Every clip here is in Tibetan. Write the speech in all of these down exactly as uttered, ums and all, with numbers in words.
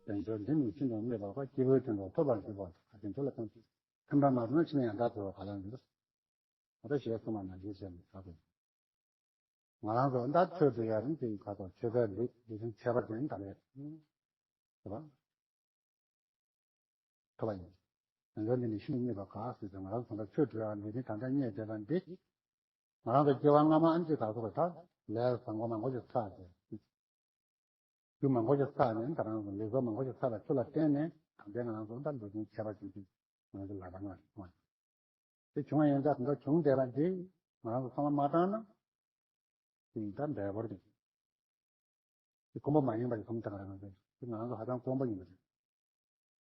དལ་འབྱོར་འདི་ནི་ཤིན་ཏུ་རྙེད་པར་དཀའ། སྐྱེས་བུའི་དོན་དུ་ཐོབ་པར་འགྱུར་བ་དང་། དེ་ཚོ་ལ་ཐམས་ཅད་ཐེམ་པ་མ་ཐོན་ཕྱིན་ན་ཡང་དག་ཐོབ་པ་ག་ལ་འདུག་ད་ལྟ་ཞེས་གསུངས་པ་ནང་བཞིན་བྱས་ནས་བཞག་པས། ང་རང་ཚོ་ད་ཆོས་སྒྲུབ་ཡ་རིང་དེ་ག་ཚོད་ཆོས་པའི་ལུགས་ལུགས་ཆེན་ཁྱད་པར་ཅན་ད་རེད། རེད་པ། ཐོབ་པ་ཡིན། དལ་འབྱོར་འདི་ནི་ཤིན་ཏུ་རྙེད་པར་དཀའ་ཟེར་ཏེ་ང་རང་ཚོ་ད་ཆོས་སྒྲུབ་ཡ་ལུགས་འདི་ད་ལྟ་རྙེད་བསྡད་པ་འདི། ང་རང་ཚོ་སྐྱེ་བ་སྔ་མ་ཨ་ནི་ད་ཚོ་ད་ལས་བཟང་པོ་མང་པོ་ཞིག་བསགས་ཏེ། རྒྱུ་མང་པོ་ཞིག་བསགས་ནས་ད་རང་ཚོ་ལས་བཟང་མང་པོ་ཞིག་བསགས་པ་ཚོ་ལ་བརྟེན་ནས་ད་ལྟའི་ང་རང་ཚོ་ད་ལུགས་འདི་ཁྱད་པར་ཅན་ཅིག་ང་ཚོ་ལག་པ་ང་རེད། དེ་བྱུང་བ་ཡིན་ཙང་ད་བྱུང་བསྡད་པ་འདི་ང་རང་ཚོ་བསམ་བློ་མ་བཏང་ན། དེ་ཡིན་ཙང་འབྲས་བུ་རེད། དེ་དཀོན་པོ་མ་ཡིན་པ་ཞིག་མཐོང་ཐུབ་ཀྱི་རེད་མ་ཟད། དེ་ང་རང་ཚོ་ཧ་ཅང་དཀོན་པོ་ཡིན་པ་རེད།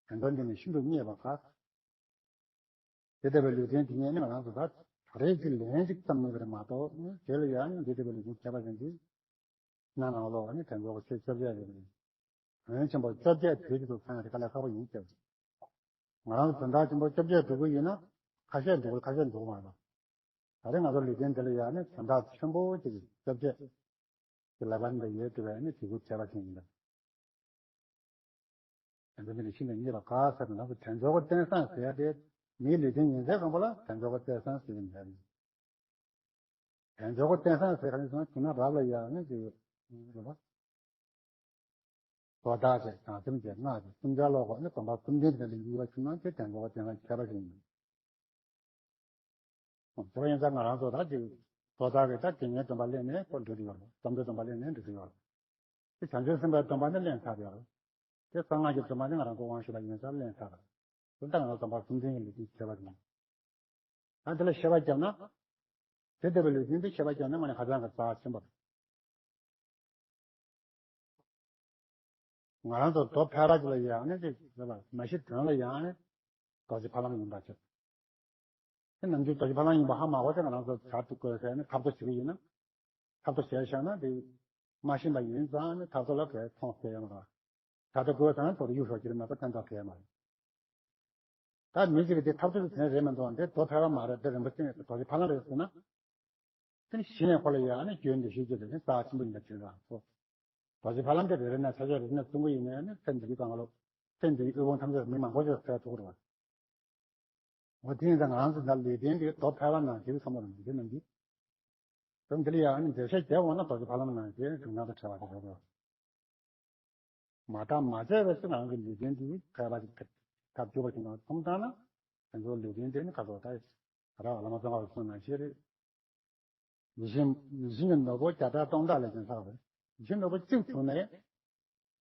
དལ་འབྱོར་འདི་ནི་ཤིན་ཏུ་རྙེད་པར་དཀའ། དེ་ལྟ་བུའི་ལུས་རྟེན་འདི་ཉིད་ནི་ང་རང་ཚོ་ད་ད་རེས་ཀྱི་ལན་ཅིག་ཙམ་ཡིན་པ་རེད་མ་གཏོགས། དེ་ལ་ཡང་ནི་འདི་ལྟ་བུའི་ལུས་རྟེན་ཁྱད་པར་ཅན་གྱི་ནང་ནང་ལོགས་ནི་དལ་འབྱོར་པ་ཆེ་བཅོ་བརྒྱད་རེད། འོན་ཆེན་པོ་བཅོ་བརྒྱད་དུས་ཀྱི་ཚོ་ཚང་ཡང་དེ་དཀའ་ལས་ཁག་པོ་ཡིན་ཀྱང་། ང་རང་ཚོ་དོན་དག་ཆེན་པོ་བཅོ་བརྒྱད་སྒྲུབ་ཀྱི་ཡིན་ན་ཁ་ཤས་འགྲུབ་ཁ་ཤས་འགྲུབ་མ་རེད། ད་རེས་ང་ཚོ་ལུས་རྟེན་འདི་ལ་ཡང་ནི་དོན་དག་ཆེན་པོ་གཅིག་བཅོ་བརྒྱད་ཀྱི་ལག་པ་འདི་ཡོད་དེ་བས་ནི་དེ་ཚོ་བྱས་པ་ཞིག་ཡིན་པས། དེ་ཚོ་འདི་ནི་ཤིན་ཏུ་རྙེད་པར་དཀའ་ཟེར་ན་དལ་འབྱོར་པ་བསྟེན་སྲུང་ཟེར་ཡ་དེ་མིའི་ལུས་རྟེན་ཡིན་ཚད་ཙམ་པ་ལ་དལ་འབྱོར་པ་བསྟེན་སྲུང་ཟེར་གྱི་མེད། དལ་འབྱོར་པ་བསྟེན་སྲུང་ཟེར་ག་ནས་སོང་དེ་ན་རབ་ལ་ཡང་ནི་ཅིག་རེད་པ། དོ་བདག་བྱས་བྱང་སེམས་བྱས་སྔགས་བྱས་སུམ་ཆར་ཀློག་པ་ནི་སྡོམ་པ་གསུམ་ལྡན་དེ་ལ་ཡིད་པ་ཆུང་ན་དེ་དལ་འབྱོར་པ་བསྟེན་སྲུང་ཁྱད་པར་ཅན་ཡིན། དེ་ཡིན་ཙང་ང་རང་ཚོ་ད་ཅིག་དོ་བདག་གིས་ད་དགེ་བསྙེན་སྡོམ་པ་ལེན་ནས་ཁོ་འགྲོ་གི་ཡོད་རེད། བསམ་གཏན་སྡོམ་པ་ལེན་ནས་འགྲོ་གི་ཡོད་རེད། དེ་བྱང་ཆུབ་སེམས་དཔའི་སྡོམ་པ་ནི་ལེན་ཚར་ཡོད་རེད། དེ་གསང་སྔགས་ཀྱི་སྡོམ་པ་ནི་ང་རང་ཚོ་དབང་ཞུས་པ་ཡིན་ཙང་ལེན་ཚར་རེད། དེ་ལྟར་ང་རང་སྡོམ་པ་གསུམ་ལྡན་གྱི་ལུས་རྟེན་ཁྱད་པར་ཅན། ད་འདི་ལ་བཤད་པ་བརྒྱབ་ན། དེ་ལྟ་བུའི་ལུས་རྟེན་འདི་བཤད་པ་བརྒྱབ་ན་དངོས་གནས་ཧ་ཅང་གི་རྩ་ཆེན་པོ་རེད། ང་རང་ཚོ་རྡོ་ཕལ་པ་ཅིག་ལ་ཡང་ནི་ཅིག་རེད་པ། མ་གཞི་དོན་ལ་ཡང་ནི་རྡོ་རྗེ་ཕ་ལམ་ཡིན་པ་ཅིག་དེ་ནམ་རྒྱུན་རྡོ་རྗེ་ཕ་ལམ་ཡིན་པ་ཧ་མ་གོ་ཚེ་ང་རང་ཚོ་བྱ་དུ་བཀོལ་ཟེར་ནས་ཐབ་རྡོ་བྱེད་ཀྱི་ཡིན་ན། ཐབ་རྡོ་བྱས་བཞག་ན་དེ་མ་ཤེས་པ་ཡིན་ཙང་ནི་ཐབ་རྡོ་ལ་གས་མཐོང་ཟེར་ཡོང་ར། བྱ་དུ་བཀོལ་ཙང་ཐོག་ཏུ་གཡུག་ཞོག་གི་རེད་མ་གཏོགས་ཕན་ཐོགས་གས་མ་རེད། ད་མི་ཞིག་གིས་དེ་ཐབ་རྡོ་དེ་དྲན་རེད་མི་འདུག་དེ་རྡོ་ཕལ་པ་མ་རེད། དེ་རིན་པོ་ཆེ་རྡོ་རྗེ་ཕ་ལམ་རེད་ཟེར་ན། དེ་ནི་གཞི་ནས་ཁོ་ལ་ཡང་ནི་སྐྱོན་འདི་ཤེས་ཀྱི་རེད། རྩ་ཆེན་པོ་ཡིན་པ་བྱས་ར་ཁོ། རྡོ་རྗེ་ཕ་ལམ་དེ་རེ་རེ་ནས་ཆ་ཤས་རེ་རེ་ནས་བཙུན་པོ་ཡིན་ནའི་ནི་ཚེ་འདིའི་སྒང་ལ་ཚེ་འདིའི་དབུལ་ཕོངས་ཐམས་ཅད་མི་མང་པོ་ཞིག་སེལ་ཐུབ་ཀྱི་རེད་པ། འོ་དེ་ཡིན་ཙང་ང་རང་ཚོ་ད་ལུས་རྟེན་འདི་རྡོ་ཕལ་པ་ནང་བཞིན་བསམ་བློ་རང་འདི་ནང་འདི། དོན་འདི་ལ་ཡང་ནི་འགྲེལ་བཤད་རྒྱག་འོང་ན་རྡོ་རྗེ་ཕ་ལམ་ནང་བཞིན་སྒྲུབ་སྟངས་དང་བྲལ་བ་དེ་རེད་པ། མ་བརྟགས་མ་དཔྱད་པའི་ཚེ་ང་རང་གི་ལུས་རྟེན་འདི་ཕལ་པ་ཞིག་ཐབས་སྐྱོ་བ་ཞིག་ནང་མཐོང་བཏང་ན། ང་ཚོ་ལུས་རྟེན་འདི་ནི་ག་ཚོད་ད་ར་བླ་མ་ཙོང་ཁ་པ་གསུངས་ནང་བཞིན་རེད། ཉི་ཤིང་ཉི་ཤིང་གི་ནོར་བུ་བརྒྱ་ཕྲག་སྟོང་ཕྲག་ལས་ཀྱང་ལྷག་པས། ཉི་ཤིང་ནོར་བུ་གཅིག་བྱུང་ནས།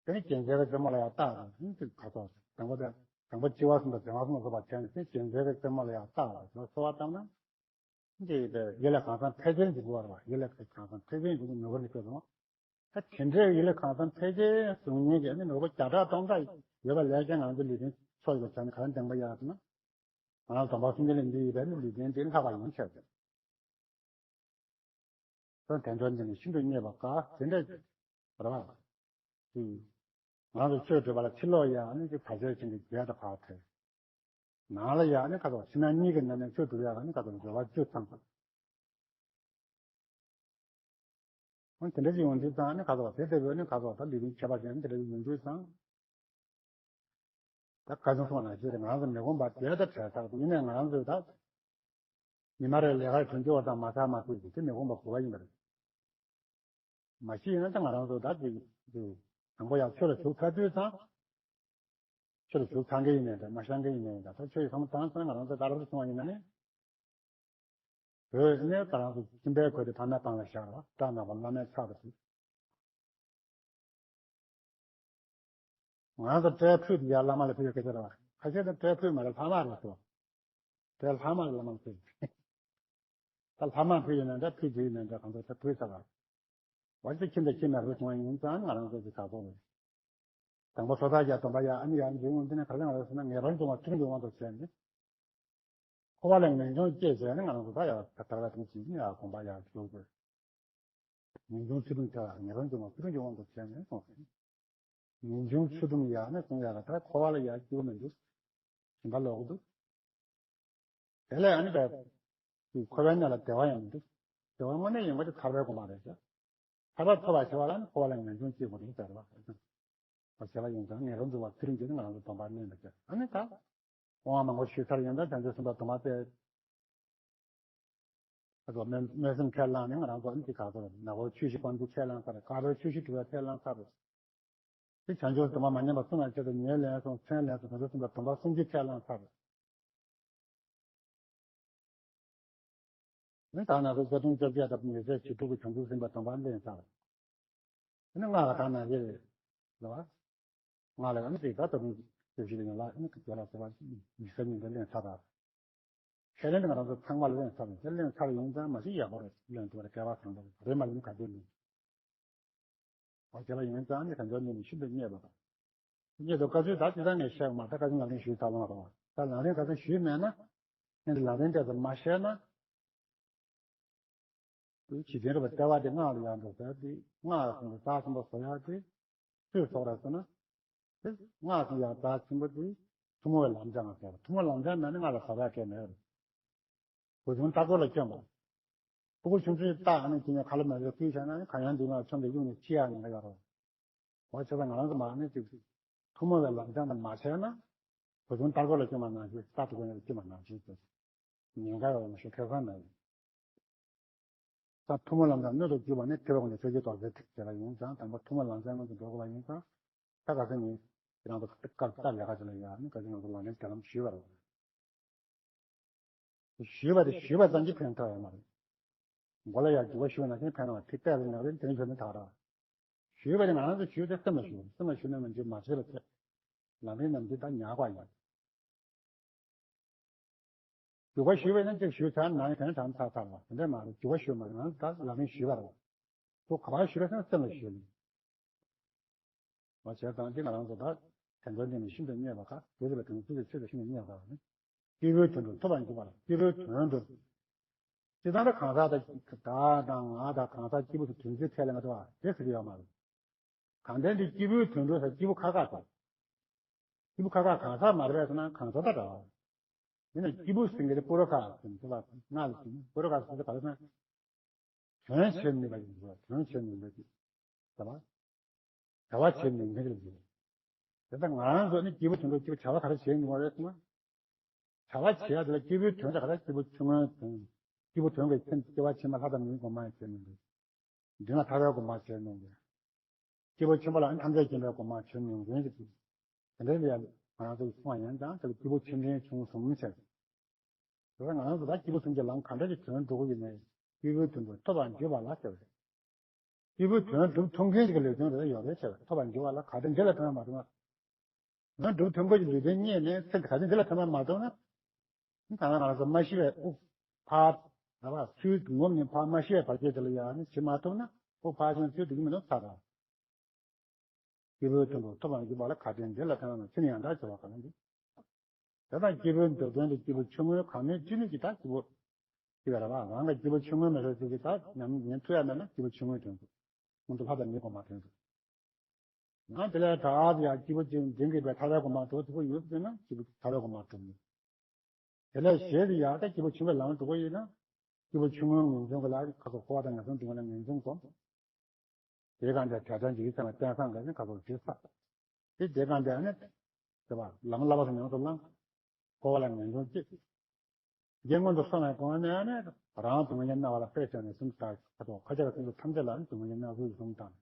དེ་ནི་རྒྱལ་མཚན་གྱི་རྩེ་མོ་ལ་ཡང་བཏགས་པ་ནི་གཅིག་ག་ཚོད་དང་པོ་དེ། དང་པོ་ལྕི་བ་གསུམ་དང་རྫ་མ་གསུམ་ལ་སོགས་པ་བྱས་ནས་དེ་རྒྱལ་མཚན་གྱི་རྩེ་མོ་ལ་ཡང་བཏགས་པ་ལ་གསོལ་བ་བཏབ་ན། འདི་ཡི་དེ་ཡིད་ལས་གང་ཟག་ཕལ་ཆེར་འཇུག་དགོས་པ་རེད་པ། ཡིད་ལས་གང་ཟག་ཕལ་ཆེར་འཇུག་ནོར་བུ་ནི་སྐྱོ་སོང་། ད་དེ་འདྲའི་ཡིད་ལས་གང་ཟག་ཕལ་ཆེར་བཟུང་མཁན་གྱི་ནི་ནོར་བུ་བརྒྱ་ཕྲག་སྟོང་ཕྲག་ཡོད་པ་ལས་ཀྱང་ང་ཚོ་ལུས་རྟེན་ཆོག་ཡོད་པ་བྱས་ནས་ག་རེ་འདེང་པ་ཡག་ཟེར་ན། ང་རང་སྡོམ་པ་གསུམ་ལྡན་ལས་འདི་ཡིན་པས་ནི་ལུས་རྟེན་འདི་ལྷག་པ་ཡིན་ཟེར་ཏེ། དོན་དལ་འབྱོར་འདི་ནི་ཤིན་ཏུ་རྙེད་པར་དཀའ་ཟེར་འདྲ་རེད་པ། ང་རང་ཚོ་ཆོས་སྒྲུབ་པ་ལ་ཕྱི་ལོགས་ཡང་ནི་ཅིག་བར་ཆད་ཅན་གྱི་བརྒྱད་དང་བར་ཐལ། ནང་ལ་ཡང་ནི་ཁ་དོག་ཕྱི་ནང་གཉིས་ཀྱི་ནང་ནས་ཆོས་སྒྲུབ་ཡག་ནི་ཁ་དོག་འབྱོར་བ་བཅུ་ཚང་བ། འོན་དེ་འདྲ་ཞིག་ཡོང་དུས་ཙང་ནི་ཁ་དོག་དེ་ལྟ་བུའི་ནི་ཁ་དོག་ད་ལུས་རྟེན་ཁྱད་པར་ཅན་དེ་འདྲ་ཞིག་ཡོང་དུས་ཙང་། ད་བཀའ་ཆེན་སོང་ན་ཞེས་ང་རང་ཚོ་མི་ཁོམ་པ་དེ་ལྟར་བྲལ་ཚར་འདུག་ཡིན་ནའི་ང་རང་ཚོས་ད་ཉི་མ་རེ་ལས་ཀ་དོན་སྐྱོ་བ་དང་མ་ཚར་མ་ཚུགས་ཀྱི་དེ་མི་ཁོམ་པ་དགོས་པ་ཡིན་པ་རེད། མ་གཞི་ཡིན་ན་ད་ང་རང་ཚོ་ད་ཅིག་ཅིག་དང་པོ་ཡར་ཆོས་ལ་ཞུགས་ཚར་དུས་ཙང་། ཆོས་ལ་ཞུགས་ཚར་མཁན་ཡིན་ནའི་འདྲ་མ་ཤར་མཁན་ཡིན་ནའི་འདྲ་ད་ཆོས་ཡི་ཁམས་བཏང་ཚར་ང་རང་ཚོ་ད་རབ་ཏུ་བྱུང་བ་ཡིན་ན་ནི། བོད་ནས་ད་རང་ཚོ་ཁྱིམ་པའི་གོས་དེ་ཕ་མའི་པང་ལ་བཞག་རོགས་བཀྲ་ནག་པོ་བླ་མའི་ཕྱག་ཏུ་ཕུལ། ང་རང་ཚོ་སྤྲེལ་ཕུད་དེ་ཡར་བླ་མ་ལ་ཕུལ་ཡོད་སྐད་ཆ་རེད་བ། ཁ་ཤས་ནི་སྤྲེལ་ཕུད་མ་རེད་ལྷག་མ་རེད་ཟེར་བ། སྤྲེལ་ལྷག་མ་རེད་བླ་མ་ལ་ཕུལ། ད་ལྷག་མ་ཕུལ་ཡོད་ན་འདྲ་ཕུད་རྒྱུ་ཡོད་ན་འདྲ་གང་ཚོད་ད་ཕུལ་ཚར་བ། བ་ཅི་ཁྱིམ་དང་ཁྱིམ་མ་རུ་བྱུང་བ་ཡིན་ཙང་ང་རང་ཚོ་གི་ད་གོ་རེད། དང་པོ་སོ་ཐར་རྒྱ་སྡོམ་པ་ཡ་ཨ་ནི་ཡ་འཇུག་འོང་དེ་ནས་ག་ལ་ང་རང་ཚོ་ན་ངེས་པར་འབྱུང་བ་ཚུར་འབྱུང་བ་དང་བྱས་ནས། འཁོར་བ་ལས་ངེས་འབྱུང་སྐྱེས་བྱས་ནས་ང་རང་ཚོ་ད་ཡ་ད་ལྟ་དུས་ཀྱི་ནི་ཡ་དགོངས་པ་ཡ་འཇུག་དགོས། ངེས་འབྱུང་ཚུལ་ཁྲིམས་ཆ་ལ་ངེས་པར་འབྱུང་བ་ཚུལ་ཁྲིམས་འབྱུང་བ་དང་བྱས་ནས་སོང་ཟིན། ངེས་འབྱུང་ཚུལ་ཁྲིམས་ཡ་ནི་གསུང་ཡ་ལ་ད་འཁོར་བ་ལ་ཡ་སྐྱེ་བ་མི་འདུག་ཞིམ་པ་ལོག་གི་འདུག་དེ་ལས་ཨ་ནི་ད་འཁོར་བའི་གནས་ལ་བདེ་བ་ཡང་མི་འདུག་བདེ་བ་དངོས་གནས་ཡོང་བ་དེ་ཐར་པའི་དགོངས་པ་རེད་ཟེར། ཐར་པ་ཐོབ་པར་བྱ་བ་ལ་ནི་འཁོར་བ་ལ་ངེས་འབྱུང་སྐྱེ་དགོས་རེད་ཟེར་བ། བ་བྱས་པ་ཡིན་ཙང་ངེས་པར་འཛུགས་པ་ཚེ་རིང་གིས་ང་རང་ཚོ་སྡོམ་པ་ལེན་པ་བྱས། ཨ་ནི་ད་དབང་མང་པོ་ཞུས་ཚར་ཡིན་ཙང་བྱང་ཆུབ་སེམས་དཔའ་སྡོམ་པ་སྩལ། ཨ་ཙོ་སྨོན་སྨོན་སེམས་ཁས་བླངས་ནས་ང་རང་ཚོ་ཨ་ནི་དེ་ག་ཚོད་ནག་པོ་ཆོས་བཞི་སྤང་བྱ་ཁས་བླངས་ཚར། དཀར་པོའི་ཆོས་བཞི་སྒྲུབ་པ་ཁས་བླངས་ཚར། དེ་བྱང་ཆུབ་སྡོམ་པ་མ་ཉམས་པ་སྲུང་བའི་ཆེད་དུ་ཉེར་ལེན་སོང་། མཚན་ལེན་སོང་། བྱང་ཆུབ་སེམས་དཔའ་སྡོམ་པ་སྲུང་རྒྱུ་ཁས་བླངས་ཚར། ནི་ད་ང་ཚོ་རྩ་ལྟུང་བཅོ་བརྒྱད་དང་ཉེར་འཚེ་བྱེད་དྲུག་གི་བྱང་ཆུབ་སེམས་དཔའ་སྡོམ་པ་ལེན་ཚར། ནི་སྔགས་ལ་ད་ནང་བཞིན་རེད། ལ་བ། སྔགས་ལ་ཡང་ནི་ད་ལྟ་ལྟུང་བཅོ་བརྒྱད་ཡིན་ལ་ནི་དགེ་ལ་སོགས་པ་ཉི་ཤུ་རྩ་གཉིས་འདི་ལེན་ཚར་ར། ཁས་ལེན་དེ་ང་རང་ཚོ་ཚང་མ་ལ་ལེན་ཚར་རེད། དེ་ལེན་ཚར་ཡོང་ཙང་མ་གཞི་ཡག་པོ་རེད། ལེན་ཐུབ་པ་རེད། སྐལ་བ་བཟང་པོ་རེད། མ་ལེན་ག་དུས་ལེན། འོ་དེ་ལ་ཡིན་ཙང་ནི་གང་ཅོག་ནི་ནི་ཤིན་ཏུ་རྙེད་པ་དང་། རྙེད་དུ་བཀའ་ཚུལ་ད་ཅི་ད་ངས་བཤད་མ་ད་བཀའ་ཚུལ་ལག་ལེན་ཞུས་ཚར་ལོང་རོགས། ད་ལག་ལེན་ག་ཚོད་ཞུས་མེད་ན། ནི་ལག་ལེན་དེ་ཚོ་མ་བཤད་ན། དེ་ཇི་ལྟར་བ་ལྟ་བ་དེ་སྔགས་ལ་ཡང་འགྲོ་ཟེར་དེ་སྔགས་ལ་སོང་ཙང་རྩ་ཆེན་པོ་བཟོ་ཡག་དེ། སུས་བཟོ་ར་ཟེར་ན། དེ་སྔགས་སུ་ཡང་རྩ་ཆེན་པོ་དེ་ཐུན་མོང་བའི་ལམ་སྦྱང་ཟེར། ཐུན་མོང་ལམ་སྦྱང་མེད་ན་སྔགས་ལ་བཟོ་ཡག་གང་ཡང་མེད། གོས་ཆུང་ལྟག་ཀོར་ལ་བསྐྱོན་པ། ཕྲུ་གུ་ཆུང་ཆུང་ལྟག་ནས་དེ་ནས་ཁ་ལོ་མ་ཟེར་བསྐུལ་བྱས་ན་གང་ཡང་འདུག་ན་ཆུང་དུ་གཡུག་ནས་ཁྱི་ཡག་ཉེན་ཁ་ཡོད་རེད། འོ་བྱས་ཙང་ང་རང་ཚོ་མ་ནི་ཅིག་ཐུན་མོང་བའི་ལམ་སྦྱང་དེ་མ་བྱས་ན། གོས་ཆུང་ལྟག་ཀོར་ལ་བསྐྱོན་པ་ནང་བཞིན་རྟ་དུ་གོན་ནས་བསྐྱོན་པ་ནང་བཞིན་དུ། ཉེན་ཁ་ཡོད་མ་ཤེས་ཁེ་བཟང་མེད། ད་ཐུན་མོང་ལམ་སྦྱང་སྣོད་དུ་གྱུར་པ་ནི་ཐེག་པའི་སྒོ་ནས་ཆོས་ཀྱི་རྡོ་རྗེ་ཐེག་ཅེས་པ་ཡིན་ཙང་དང་པོ་ཐུན་མོང་ལམ་སྦྱང་སྔོན་དུ་འགྲོ་དགོས་པ་ཡིན་ཙང་། ད་ག་ཚོད་ནི་རང་ཚོ་སྐབས་སྟབས་ལས་ཀ་ཅིག་ལ་ཡང་ནི་ག་ཚོད་ང་ཚོ་ལག་ལེན་དེ་ལམ་ཞུས་པ་རེད། ཞུས་པ་དེ་ཞུས་པ་ཙམ་གྱིས་ཕན་ཐོགས་ཡོད་མ་རེད། མགོ་ལ་ཡང་འགྱུར་བ་ཞུས་ན་ཕན་ཐོགས་ཐིག་སྟེགས་ལ་ནག་རིམ་དེ་རིང་ཕན་ཐོགས་ད་ར། ཞུས་པ་དེ་ང་རང་ཚོ་ཞུས་ཏེ་སེམས་ལ་ཞུ། སེམས་ལ་ཞུ་ན་མི་འགྱུར་མ་བྱས་ལ་བྱས། ལམ་རིམ་རྣམས་འདི་ལྟར་ཉར་དགོས་ཡོད། འགྱུར་བ་ཞུས་པས་ན་ཅིག་ཞུས་ཚར་ན་གང་དྲང་ཚར་ཚར་བ་དེ་འདྲ་མ་རེད། འགྱུར་བ་ཞུས་མ་རེད། ང་ད་ལམ་རིམ་ཞུས་པ་རེད། ཁོ་ག་པར་ཞུས་པ་སེམས་སེམས་ལ་ཞུས་ལ། བ་བྱས་ཙང་འདི་ང་རང་ཚོ་ད་དོན་ཚན་འདི་ནི་ཤིན་ཏུ་རྙེད་པ་ཁ་དེ་ཚོ་ལ་དོན་ཚུལ་གྱི་ཚུལ་དུ་ཤིན་ཏུ་རྙེད་པ་ནི། སྐྱེས་བུའི་དོན་དུ་ཐོབ་པར་འགྱུར་བ་ལ་སྐྱེས་བུའི་དོན་དུ། སྤྱིར་བཏང་ད་གང་ཟག་དང་བདག་དང་ང་དང་གང་ཟག་སྐྱེས་བུ་དང་དོན་ཚུལ་ཐད་ལ་ང་ཚོ་བ་དེ་ཟེར་གྱི་ཡོད་མ་རེད། གང་ལྟར་འདི་སྐྱེས་བུའི་དོན་དུ་ཟེར་སྐྱེས་བུ་ཁ་ཁ་དང་། སྐྱེས་བུ་ཁ་ཁ་གང་ཟག་མ་རེད་པས་ཟེར་ན་གང་ཟག་དང་འདྲ་བ། ཡིན་ན་སྐྱེས་བུ་ཟེར་མཁན་དེ་པུ་རོ་ཁ་ཟེར་ནས་ལབ་པ་སྔགས་ལ་ཟེར་ན་པུ་རོ་ཁ་ཟེར་དེ་ག་རེ་ཟེར་ན། དོན་བྱེད་ནུས་པ་ཡིན་པ། དོན་བྱེད་ནུས་པ་ཡིན་པ། བྱ་བ་བྱེད་ནུས་མཁན་ལ་ཟེར། དེ་ལྟར་ང་རང་ཚོ་ནི་སྐྱེས་བུ་དོན་དུ་སྐྱེས་བུ་བྱ་བ་ག་རེ་བྱེད་ནུས་པ་རེད་ཟེར་ན། བྱ་བ་བྱེད་ཡ་དེ་ལ་སྐྱེས་བུའི་དོན་དེ་ག་རེ། སྐྱེས་བུ་ཆུང་ངུའི་དོན། སྐྱེས་བུ་དོན་གྱི་ཁྱིམ་སྐྱེ་བ་ཕྱི་མ་ལྷ་དང་མིའི་གོ་འཕང་བྱེད་ནུས་པ། མདུན་ལ་ཐར་པའི་གོ་འཕང་བྱེད་ནུས་པ། སྐྱེས་བུ་ཆེན་པོ་ལ་ནི་ཐམས་ཅད་མཁྱེན་པའི་གོ་འཕང་བྱེད་ནུས་མཁན་གྱི་དེ་འདྲའི་ལ་ང་རང་ཚོ་གསུང་བ་ཡིན་ཙང་དེ་ལ་སྐྱེས་བུ་ཆེ་འབྲིང་ཆུང་གསུམ་བྱས། དེ་ང་རང་ཚོ་ད་སྐྱེས་བུ་གསུམ་གྱི་ལམ་ག་འདྲ་གྱི་དོན་སྒྲུབ་ཀྱི་ཡིན་ནའི་སྐྱེས་བུའི་དོན་དུ་ཐོབ་པར་འགྱུར་བ་ལ་ཟེར་བ་རེད། སྐྱེས་བུའི་དོན་སྒྲུབ་ཐུབ་མཁན་ཞིག་གི་ལས་དོན་རེ་ཡོད་རེད་ཟེར་བ་ཐོབ་པར་འགྱུར་བ་ལ་ག་དེ་འདི་ལ་ཐོན་པ་མ་གཏོགས་ན། ང་སྒྲུབ་ཐུབ་མཁན་གྱི་ལུས་རྟེན་རྙེད་ནས་ཚེ་ག་དེ་འདི་ལ་ཐོན་པ་མ་གཏོགས་ན། ད་ང་རང་ཚོ་མ་ཤི་བའི་དབུགས་ཕར། ད་བ་ཚུལ་ངོམ་ནས་ཕར་མ་ཤི་བའི་བར་ཆད་དེ་ལ་ཡང་ནི་བྱེད་མ་ཐུབ་ན་དབུགས་ཕར་ཕྱིན་ཚུལ་དེ་གི་མི་འདུག་ཚར་དང་། སྐྱེས་བུའི་དོན་དུ་ཐོབ་པར་འགྱུར་བ་ལ་ག་དེ་འདི་ལ་ཐོན་པ་ན་ཕྱིར་ཡང་དག་བྱེད་པ་གང་ཡིན། དེ་དང་སྐྱེས་བུའི་འདོད་དོན་དུ་སྐྱེས་བུ་ཆུང་ངུའི་གང་ནུས་ཅི་ནུས་ཀྱིས་ད་སྐྱེས་བུ་སྐྱེ་བ་རེད་པ། རང་ལ་སྐྱེས་བུ་ཆུང་ངུ་མེད་པའི་ཚུལ་གྱིས་ད་ཉམས་ཉེན་ཐུབ་ཡ་མེད་ན་སྐྱེས་བུ་ཆུང་ངུའི་དོན་དུ། སྔོན་དུ་ལྷ་དང་མིའི་གོ་འཕང་དོན་དུ། ཡང་དེ་ལས་ད་ཡང་སྐྱེས་བུ་ཆུང་འབྲིང་གིས་པའི་ཐར་པའི་གོ་འཕང་འགྲོ་ཐུབ་ཀྱི་ཡོད་ཟེར་ན་སྐྱེས་བུ་ཐར་པའི་གོ་འཕང་འགྲོ་ནུས། དེ་ལས་ཞེས་དེ་ཡང་ད་སྐྱེས་བུ་ཆུང་བའི་ལམ་འགྲོ་གི་ཡིན་ན། སྐྱེས་བུ་ཆུང་ངུའི་ངོས་འཛིན་གྱི་ལ་ཁ་ཁ་འཁོར་བ་དང་ངན་སོང་སྡུག་བསྔལ་ལ་ངོས་འཛིན་སྒོམ། དེའི་སྒང་དེ་དད་ལྡན་འཇིགས་བྱེད་ཚད་མའི་རྟེན་བཟང་གིས་ནི་ཁ་ཐོར་བྱེད་ས། དེ་དེའི་སྒང་དེ་ནི། དེ་བ་ལམ་བསླབ་པ་སོགས་ཉམས་སུ་བླང་། འཁོར་བ་ལ་ངན་སོང་སྐྱེ། རྗེ་སྔོན་དུ་སོང་བའི་གོང་ནས་ནི་རང་སྡུག་བསྔལ་ནི་མནར་བ་ལ་དཔེ་བྱས་ནས་གསུངས་ས་ཁ་ཐོར་ཁ་ཆེ་བའི་སེམས་ཅན་ཐམས་ཅད་ལ་ནི་སྡུག་བསྔལ་ནི་མནར་གསོ་ཞིག་གསུངས་དང་།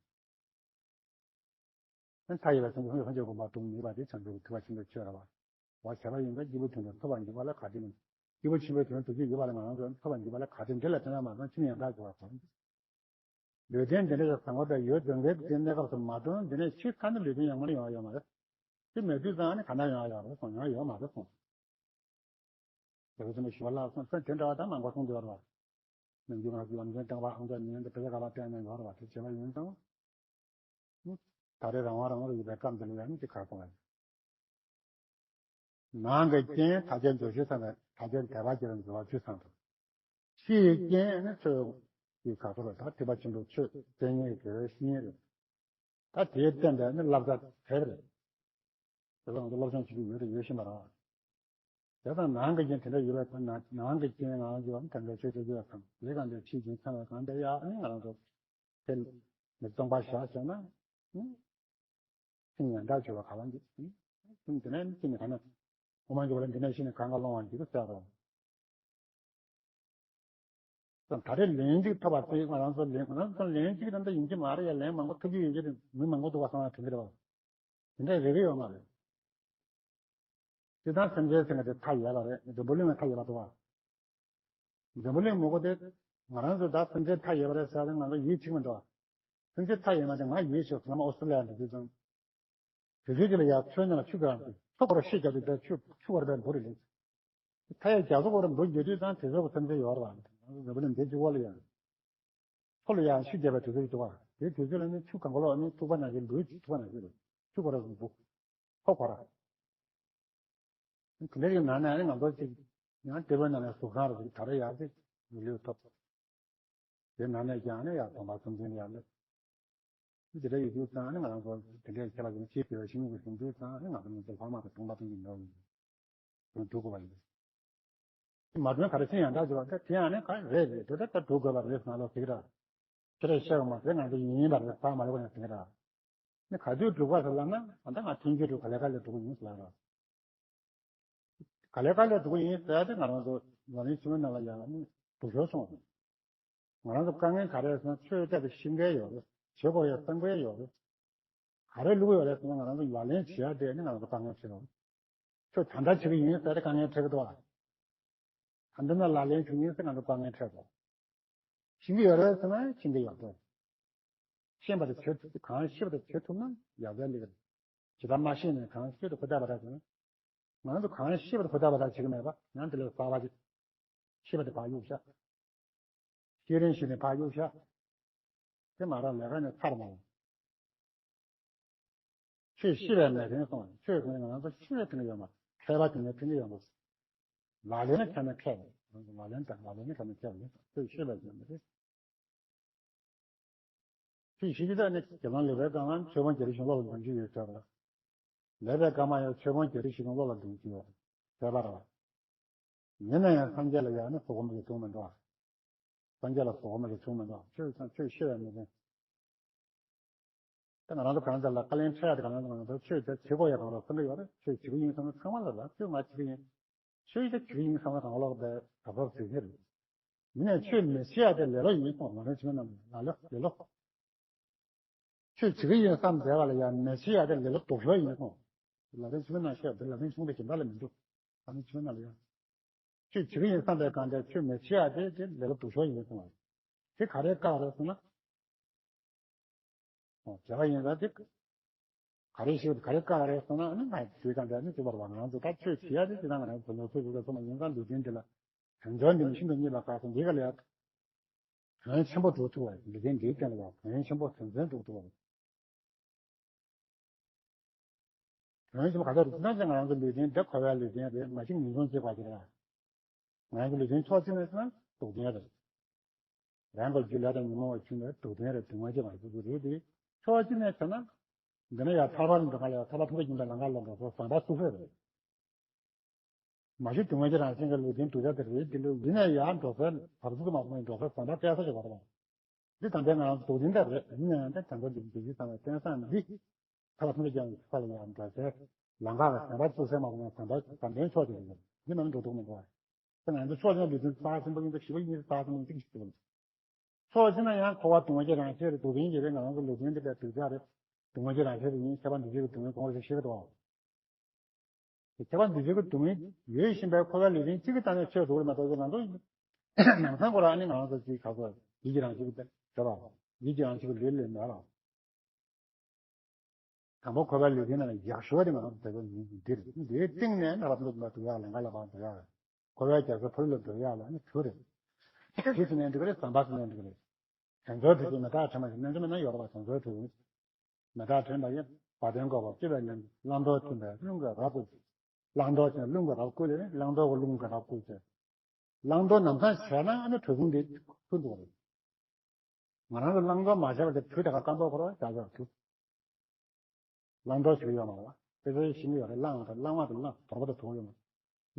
མཐའ་ཡས་པའི་སེམས་ཅན་ཐམས་ཅད་སྒོམ་པ་དུ་མ་ནུས་པ་དེ་བྱང་ཆུབ་ཀྱི་ཐེག་པ་ཆེན་པོའི་ཆོས་རེད་བ། བ་བྱས་པ་ཡིན་ཙང་སྐྱེས་བུ་ཆུང་དུ་ཐོབ་པར་འགྱུར་བ་ལ་ག་དེ་མིན། སྐྱེས་བུ་ཆེན་པོའི་དོན་དུ་ཅིག་ཡོད་པ་ལ་ང་རང་ཚོ་ཐོབ་པར་འགྱུར་བ་ལ་ག་དེ་འདི་ལ་དོན་ཡང་མ་གཏོང་ཕྱིར་ཡང་དག་གི་བར་གོམས། ལུས་རྟེན་འདི་འདྲ་ཞིག་བཟང་པོ་དང་ཡོད་དོན་གྱི་དེ་གནས་སྐབས་སུ་མ་གཏོང་འདི་ནས་ཕྱིས་ཁ་ནི་ལུས་རྟེན་ཡང་མར་ཡོང་བ་ཡོད་མ་རེད། དེ་མེད་དུས་ཙང་ནི་ག་ན་ཡོང་བ་ཡོད་རེད་སོང་ཡོང་བ་ཡོད་མ་རེད་སོང་། དེ་བས་ཙམ་ཞུ་བ་ལ་སོང་ཚེ་དེ་འདྲ་བ་དང་མང་པོ་གསུངས་ཡོད་རེད་བ། ནམ་རྒྱུན་ང་ཚོ་ལམ་སེང་བསྟན་པ་ཨང་ཅག་ཉིན་དུ་དེ་ག་ལ་བསྟན་ནས་ཡོད་རེད་བ་དེ་བྱས་པ་ཡིན་ཙང་། ད་རེས་རང་དབང་རང་དབང་རུ་ཡོད་པའི་སྐབས་འདི་ལ་ཡང་ནི་ཅི་ག་སོང་བ་ཡིན། ནང་གི་རྐྱེན་དག་བྱེད་འདོད་ཆོས་ཚང་བའི་དག་བྱེད་དད་པ་བྱེད་པའི་འཛོལ་བ་བཅུ་ཚང་དང་། ཕྱིའི་རྐྱེན་ནི་ཚོས་ཀྱི་ག་ཚོད་ལ་ད་ཐེག་པ་ཆེན་པོའི་ཆོས་དེ་ཉིད་ཀྱི་བཤེས་གཉེན་རེད། ད་དེའི་སྟེང་དུ་ནི་བསླབ་བྱ་དེབ་རེད། དེ་ཚོ་ང་ཚོ་སློབ་སྦྱོང་བྱེད་རྒྱུ་ཡོད་དང་ཡོད་བཞིན་པ་རེད། དེ་དང་ནང་གི་རྐྱེན་དེ་འདྲ་ཡོད་པ་དང་ནང་གི་རྐྱེན་ང་རང་ཚོ་དེ་འདྲ་ཆོས་ཆོས་ཆོས་དང་ལས་གང་དེ་ཕྱིའི་རྐྱེན་ཚང་བའི་གང་དེ་ཡག་ནི་ང་རང་ཚོ་དེ་མི་སྟོང་པ་བཞག་བྱས་ན། ཅི་ཡང་འདྲ་བྱེད་པ་ག་ལ་འདི། དེ་ནས་ཅི་ནས་ག་ན། དབུ་མ་འཇུག་པ་ལ་འདི་ནས་ཤི་ནས་གང་ག་སློང་བ་འདི་རུ་ཟེར་རོ། ད་རེས་ལན་གཅིག་ཐོབ་པ་དེ་ང་རང་ཚོ་ལན་ང་རང་ཚོ་ལན་གཅིག་རང་ད་ཡིན་གྱི་མ་རེད་ཡ། ལན་མང་པོ་ཐོབ་ཀྱི་ཡོད་ཀྱི་རེད། མི་མང་པོ་འདུག་པ་བསམ་ན་དེ་འདྲ་རེད་པ། དེ་འདྲ་རེ་རེ་ཡོད་མ་རེད། དེ་དང་སེམས་ཅན་ཟེར་མཁན་དེ་མཐའ་ཡས་པ་རེད། འཛམ་བུ་གླིང་ལ་མཐའ་ཡས་པ་འདུག་པ། འཛམ་བུ་གླིང་མང་པོ་དེ་ང་རང་ཚོ་ད་སེམས་ཅན་མཐའ་ཡས་པ་རེད་ཟེར་ཏེ་ང་ཚོ་ཡིད་ཆེས་མི་འདུག་པ། སེམས་ཅན་མཐའ་ཡས་མ་དེ་ང་ཡིད་ཆེས་སོང་ཨོ་སི་ཀྲི་ལི་ཡ་འདི་དུས་ཙང་། དེ་ཚོའི་རྗེས་ལ་ཡར་མཚོའི་ནང་ལ་ཆུ་ག་ཆུ་སྐོར་ཤེས་རྒྱག་དུས་ད་ཆུ་ཆུ་སྐོར་པའི་འབུ་རེད་ལེ། མཐའ་ཡས་རྒྱ་མཚོ་སྐོར་འབུ་རྒྱུ་དུས་ཙང་དེ་ཚོ་གི་སེམས་ཅན་ཡོད་རེད་པ། འཛམ་བུ་གླིང་འདི་གཅིག་པོ་ལ་ཡང་། མཚོ་ལ་ཡང་ཆུ་རྒྱས་པའི་དུས་ཚོད་ཅིག་འདུག་པ། དེའི་དུས་ཚོད་ལ་ནི་ཆུ་གང་ག་ལོག་ནི་ཐུག་པ་ནང་བཞིན་འབུ་ཐུག་པ་ནང་བཞིན་རེད། ཆུ་སྐོར་ར་འབུ། ཧོ་ཁོ་ར། དེ་འདྲ་ཡིན་ན་ནི་ང་ཚོ་ཅིག་ཡང་ལྟེ་བའི་ནང་ནས་གཟུགས་ཁང་རུ་ཅིག་ད་རེས་ཡག་ཅིག་ཡོད་ལུས་ཐོབ། དེ་ནང་ནས་ཀྱང་ནི་ཡག་དམ་པ་སེམས་ཅན་ཡག་ལེ། དེ་འདྲ་ཡོད་དུས་ཙང་ནི་ང་རང་ཚོ་དེ་འདྲའི་ཁྱེད་ལ་ཡང་ཅིག་ཡོད་ཤིང་གི་ཟིན་དུས་ཙང་ནི་ང་ཚོ་མི་ཚེ་ལྷག་མ་དང་དུང་ལ་ཐུན་གྱི་ནོར་ཡིན། དུ་དགོས་པ་ཡིན། མ་དོན་ག་རེ་ཕྱིན་ཡང་འདྲ་བྱེད་པ་དེ་དེ་ཡང་ནི་ག་རེ་རེད་རེད་དེ་ལྟར་ལྟར་སྒྲུབ་དགོས་པ་རེད་ཟེར་ན་ལོ་ཟེར་གི་ར། ཁྱེད་རས་བཤད་པ་མ་ཟད་ང་ཚོ་ཡིན་ཡིན་པ་རེད་ཟེར་མ་ལོ་ཡང་ཟེར་གི་ར། ནི་ག་དུས་སྒྲུབ་དགོས་ཟེར་ལབ་ན་ད་ལྟ་ང་ཐུན་གྱིས་སྒྲུབ་ག་ལེ་ག་ལེ་སྒྲུབ་ཀྱི་ཡིན་ཟེར་ལབ་ར། ག་ལེ་ག་ལེ་སྒྲུབ་ཀྱི་ཡིན་ཟེར་ཏེ་ང་རང་ཚོ་ལག་ལེན་ཆེན་མོའི་ནང་ལ་ཡང་ནི་སྒྲུབ་ཞོར་སོང་བ་རེད། ང་རང་ཚོ་དཀའ་ངལ་ག་རེ་ཟེར་ན་ཆོས་བལྟས་པའི་ཤེས་མཁན་ཡོད་རེད། བྱེད་དགོས་ཡ་བསམ་མཁན་ཡོད་རེད། ག་རེ་བླུགས་ཡོད་རེད་ཟེར་ན་ང་རང་ཚོ་ལག་ལེན་བྱེད་ཡ་དེ་ནི་ང་རང་ཚོ་དཀའ་ངལ་འཕྲད་ཡོད་རེད། ཁྱོད་ད་ལྟ་བྱེད་ཀྱི་ཡིན་ཟེར་ཏེ་དཀའ་ངལ་འཕྲད་ཀྱི་འདུག་ཨ། ད་འདི་ན་ལག་ལེན་བྱེད་ཀྱི་ཡིན་ཟེར་ང་ཚོ་དཀའ་ངལ་འཕྲད་དགོས། ཤེས་ཀྱི་ཡོད་རེད་ཟེར་ན་ཤེས་ཀྱི་ཡོད་རེད། ཤེས་པ་དེ་བྱེད་ཐུབ་གང་ཤེས་པ་དེ་བྱེད་ཐུབ་ན་ཡག་པའི་ལས་ཀ་རེད། ཇི་ལྟར་མ་ཤེས་ནས་གང་ཤེས་དེ་ཁོ་ཐག་པ་ར་བྱུང་། ང་ཚོ་གང་ཤེས་པ་དེ་ཁོ་ཐག་པ་ར་བྱེད་ཀྱི་མེད་པ་ཡང་དེ་ལས་གསར་པ་ཅིག་ཤེས་པ་དེ་ཕར་གཡུག་བཞག་ཤེས་རན་ཤེས་ནས་ཕར་གཡུག་བཞག་དེ་མ་རག་ལས་ཀ་ནས་ཚར་མ་ལོངས། ཆོས་ཤེས་པའི་མེད་མཁན་སོང་། ཆོས་ཀྱང་ང་ཚོ་ཤེས་པའི་དེ་ནས་ཡོད་མ། མཁས་པ་དེ་ནས་དེ་ནས་ཡོད་མ། ལག་ལེན་ནི་ཁྱད་ནས་ཁྱད་རེད། ལག་ལེན་དང་ལག་ལེན་ནི་ཁྱད་ནས་ཁྱད་རེད། ཆོས་ཤེས་པའི་དེ་ནས་རེད། ཆོས་ཤེས་ཀྱི་ད་ནི་དགེ་སློང་ལེགས་པའི་སྐར་མ་ཆོས་ཕམ་བརྒྱད་ཁྲི་བཞི་སྟོང་སློབ་ལ་སྡོམ་རྒྱུ་ཡོད་ཟེར་བ། ལེགས་པའི་སྐར་མ་ཡང་ཆོས་ཕམ་བརྒྱད་ཁྲི་བཞི་སྟོང་སློབ་ལ་སྡོམ་རྒྱུ་ཡོད་ཟེར་བ་རེད། ཡིན་ན་ཡང་སངས་རྒྱས་ལ་ཡང་ནི་གཟུགས་ཕམ་གྱི་གསུང་མི་འདུག་སངས་རྒྱས་ལ་གཟུགས་ཕམ་གྱི་གསུང་མི་འདུག་ཆོས་ཀྱང་ཆོས་ཤེས་པའི་མི་ཚེ། ད་ང་རང་ཚོ་གང་ལྟར་ལ་དཀའ་ལས་འཕྲད་ཡ་དེ་གང་ལྟར་ང་ཚོ་ཆོས་དེ་བྱེད་དགོས་ཡ་གང་ལ་བསམ་གྱི་ཡོད་རེད། ཆོས་བྱེད་ཀྱི་ཡིན་བསམ་ན་ཚང་མ་ལ་ལ་ཆོས་ང་བྱེད་ཀྱི་ཡིན། ཆོས་དེ་བྱེད་ཀྱི་ཡིན་བསམ་ན་གང་ལོག་དེ་ག་ཚོད་བྱེད་ཀྱི་རེད། མི་ནས་ཆོས་མི་བྱེད་ཡ་དེ་ལས་སླ་ཡིན་སོང་། ང་རང་ཚོ་ནང་ལ་ལས་སླ། ཆོས་བྱེད་ཀྱི་ཡིན་བསམ་བསྡད་པ་ལ་ཡང་མི་བྱེད་ཡ་དེ་ལས་སླ་སྡུག་ཤོས་ཡིན་སོང་། ལ་ལན་ཆུང་ན་ཤོད་དེ་ལ་ལན་ཆུང་དེ་གྱིན་པ་ལ་མི་འདུག་ཨ་ནི་ཆུང་ན་ལ་ཡང་། ཆོས་བྱེད་ཀྱི་ཡིན་བསམ་པའི་སྒང་དེ་ཆོས་མི་བྱེད་ཡ་དེ་དེ་ལས་སླ་སྡུག་ཤོས་ཡིན་སོང་བ། དེ་ག་རེ་བཀག་རེད་ཟེར་ན། ཨོ་བྱས་པ་ཡིན་ཙང་དེ། ག་རེ་ཞིག་ག་རེ་བཀག་རེད་ཟེར་ན་ཨ་ནི་ང་ཚོའི་སྒང་དེ་ཨ་ནི་ཅི་བར་བ་ང་ཚོ་ད་ཆོས་བྱེད་ཡ་དེ་ཅི་ན་ང་རང་ཚོ་ནོར་འཁྲུལ་ཞིག་ལ་སོང་བ་ཡིན་ཙང་ལུས་རྟེན་འདི་ལ། དོན་འབྱོར་འདི་ནི་ཤིན་ཏུ་རྙེད་པར་དཀའ་སོགས་འདི་ག་ལས། དོན་ཆེན་པོ་སྒྲུབ་ཐུབ་པ་ལུས་རྟེན་འདིའི་སྟེང་ལ་ཡང་དོན་ཆེན་པོ་དོན་ཚན་སྒྲུབ་ཐུབ་པ། དོན་ཆེན་པོ་ག་ཚོད་སྒྲུབ་ན་ཅང་ང་རང་ཚོ་ལུས་རྟེན་འདི་འཁོར་བའི་ལུས་རྟེན་རེད། མ་གཞི་ངན་སོང་གཅིག་པ་ཅིག་རེད། ང་རང་ཚོ་ལུས་རྟེན་ཕྱོགས་གཅིག་ནས་བྱས་ན་སྡུག་བདེན་རེད། རང་གི་རྒྱུ་ལས་དང་ཉོན་མོངས་པ་ཆུང་ནས་སྡུག་བདེན་རེད། སྡུག་བསྔལ་གཅིག་མ་གཏོགས་རེད་དེ། ཕྱོགས་གཅིག་ནས་བྱས་ན། འདི་ན་ཡང་ཐར་པ་ལ་འགྲོ་ག་ལ་ཡང་ཐར་པ་ཐོབ་པའི་སྙིང་པོའི་ལམ་ཁ་ལ་འགྲོ་སོགས་བཟང་པོ་སུ་ཕེབས་རེད། མ་གཞི་སྡུག་བསྔལ་གྱི་རང་བཞིན་གྱི་ལུས་རྟེན་གདུལ་བྱ་དེ་རེད། དེ་ལུས་ཡིན་ན་ཡང་འགྲོ་སའི་བར་དུ་མ་སོང་ནས་འགྲོ་སའི་བཟང་པོ་སྐྱེ་ས་ཞིག་ཡོད་རེད་པ། འདི་དམ་པའི་ངང་སྡུག་བདེན་དེ་རེད། ཡིན་ན་ཡང་དེ་དམ་པའི་འདི་འདི་བཞི་ཚང་བའི་རྟེན་བཟང་འདི། ཐར་པ་ཐམས་ཅད་ཀྱང་ས་ལ་ཡང་འགྲོ་སའི་ལམ་ཁ་ལ་བཟང་པོ་བཙུགས་སའི་མ་སོང་ནས་བཟང་པོ་དམ་པའི་ཕྱོགས་དེ་རེད། འདི་མ་ནི་འགྲོ་ལྡོག་མི་འགྲོ་བ། དེ་ང་ཚོ་ཕྱོགས་ཡོངས་ལུས་རྟེན་རྩ་ཆེན་པོ་ཡིན་ཙང་ཞི་བ་ཡིན་རྩ་ཆེན་པོ་ཡིན་ཙང་ཞི་བ། ཕྱོགས་གཅིག་ན་ཡང་འཁོར་བ་སྡུག་བསྔལ་གྱི་རང་བཞིན་རེད། སྡུག་བདེན་གྱི་རེད། ང་རང་ཚོ་ལུས་རྟེན་འདི་ལ་སྡུག་ཅག་རེད། སྡུག་བསྔལ་གྱི་རང་བཞིན་རེད། ཡིན་ཁྱད་པར་འདུ་བྱེད་ཀྱི་སྡུག་བསྔལ་གོང་རེ་ཞིག་ཤེས་ཀྱི་འདུག་ཁྱད་པར་འདུ་བྱེད་ཀྱི་སྡུག་བསྔལ་ཡོད་བཞིན་པའི་འཁོར་བའི་ལུས་རྟེན་གཅིག་གི་སྟེང་ནས་ཆོས་སྒྲུབ་རེད་མ་གཏོགས་ང་ཚོ་ནང་སང་ཁོ་རང་ནི་ང་ཚོ་གཅིག་ག་ཚོད་ཡིད་ཀྱི་རང་བཞིན་གྱི་དེ་རེད་པ། ཡིད་ཀྱི་རང་བཞིན་གྱི་ལུས་ལས་མེད་པ། དང་པོ་འཁོར་བའི་ལུས་རྟེན་ནང་ལ་ཡག་ཤོས་དེ་ང་རང་ཚོ་དེ་ཚོ་ཡིན་འདིར་འདིའི་སྟེང་ནས་ན་རབ་འདུག་མ་འདུག་ཡག་ལས་ང་ལ་བ་འདུག་ཡག་འཁོར་བའི་རྒྱ་མཚོ་ཕ་རོལ་ལ་འགྲོ་ཡག་ལ་ནི་དུ་རེད། དུ་ཟེར་ནས་འགྲིག་གི་རེད། ཟམ་པ་ཟེར་ནས་འགྲིག་གི་རེད། དྲན་རྩོལ་དུ་ཅིག་མེ་སྟག་ཕྲེང་བ་ཞིག་ནན་ཙམ་མེད་ན་ཡོད་རེད་པ། དྲན་རྩོལ་དུ་མེ་སྟག་ཕྲེང་བ་ཡིན་བ་དན་དགོས་པ་སྤྱི་བའི་ལན་བླང་དོར་མཐུན་པའི་རླུང་གིས་རབ་བསྐུལ་ཅིག་བླང་དོར་ཅན་རླུང་གིས་རབ་བསྐུལ་ལས་བླང་དོར་གྱི་རླུང་གིས་རབ་བསྐུལ་ཅིག་བླང་དོར་ནམ་སང་བྱས་ན་ཨ་ནི་གྲོལ་ཟིན་འདི་ཐུག་འདུག་རེད། ང་རང་ཚོ་བླང་དོར་མ་བྱས་པ་དེ་དུས་ད་ག་སྐམ་པོ་ཁོ་རང་བྱ་བྱ་ཐུབ། བླང་དོར་ཞིག་ཡོད་མ་རེད་པ། དེ་ཚོའི་ཞིང་ཡོད་རེད། བླང་བ་དང་བླང་བ་དང་བླང་དོར་བ་དང་དོར་ཡོད་མ་རེད།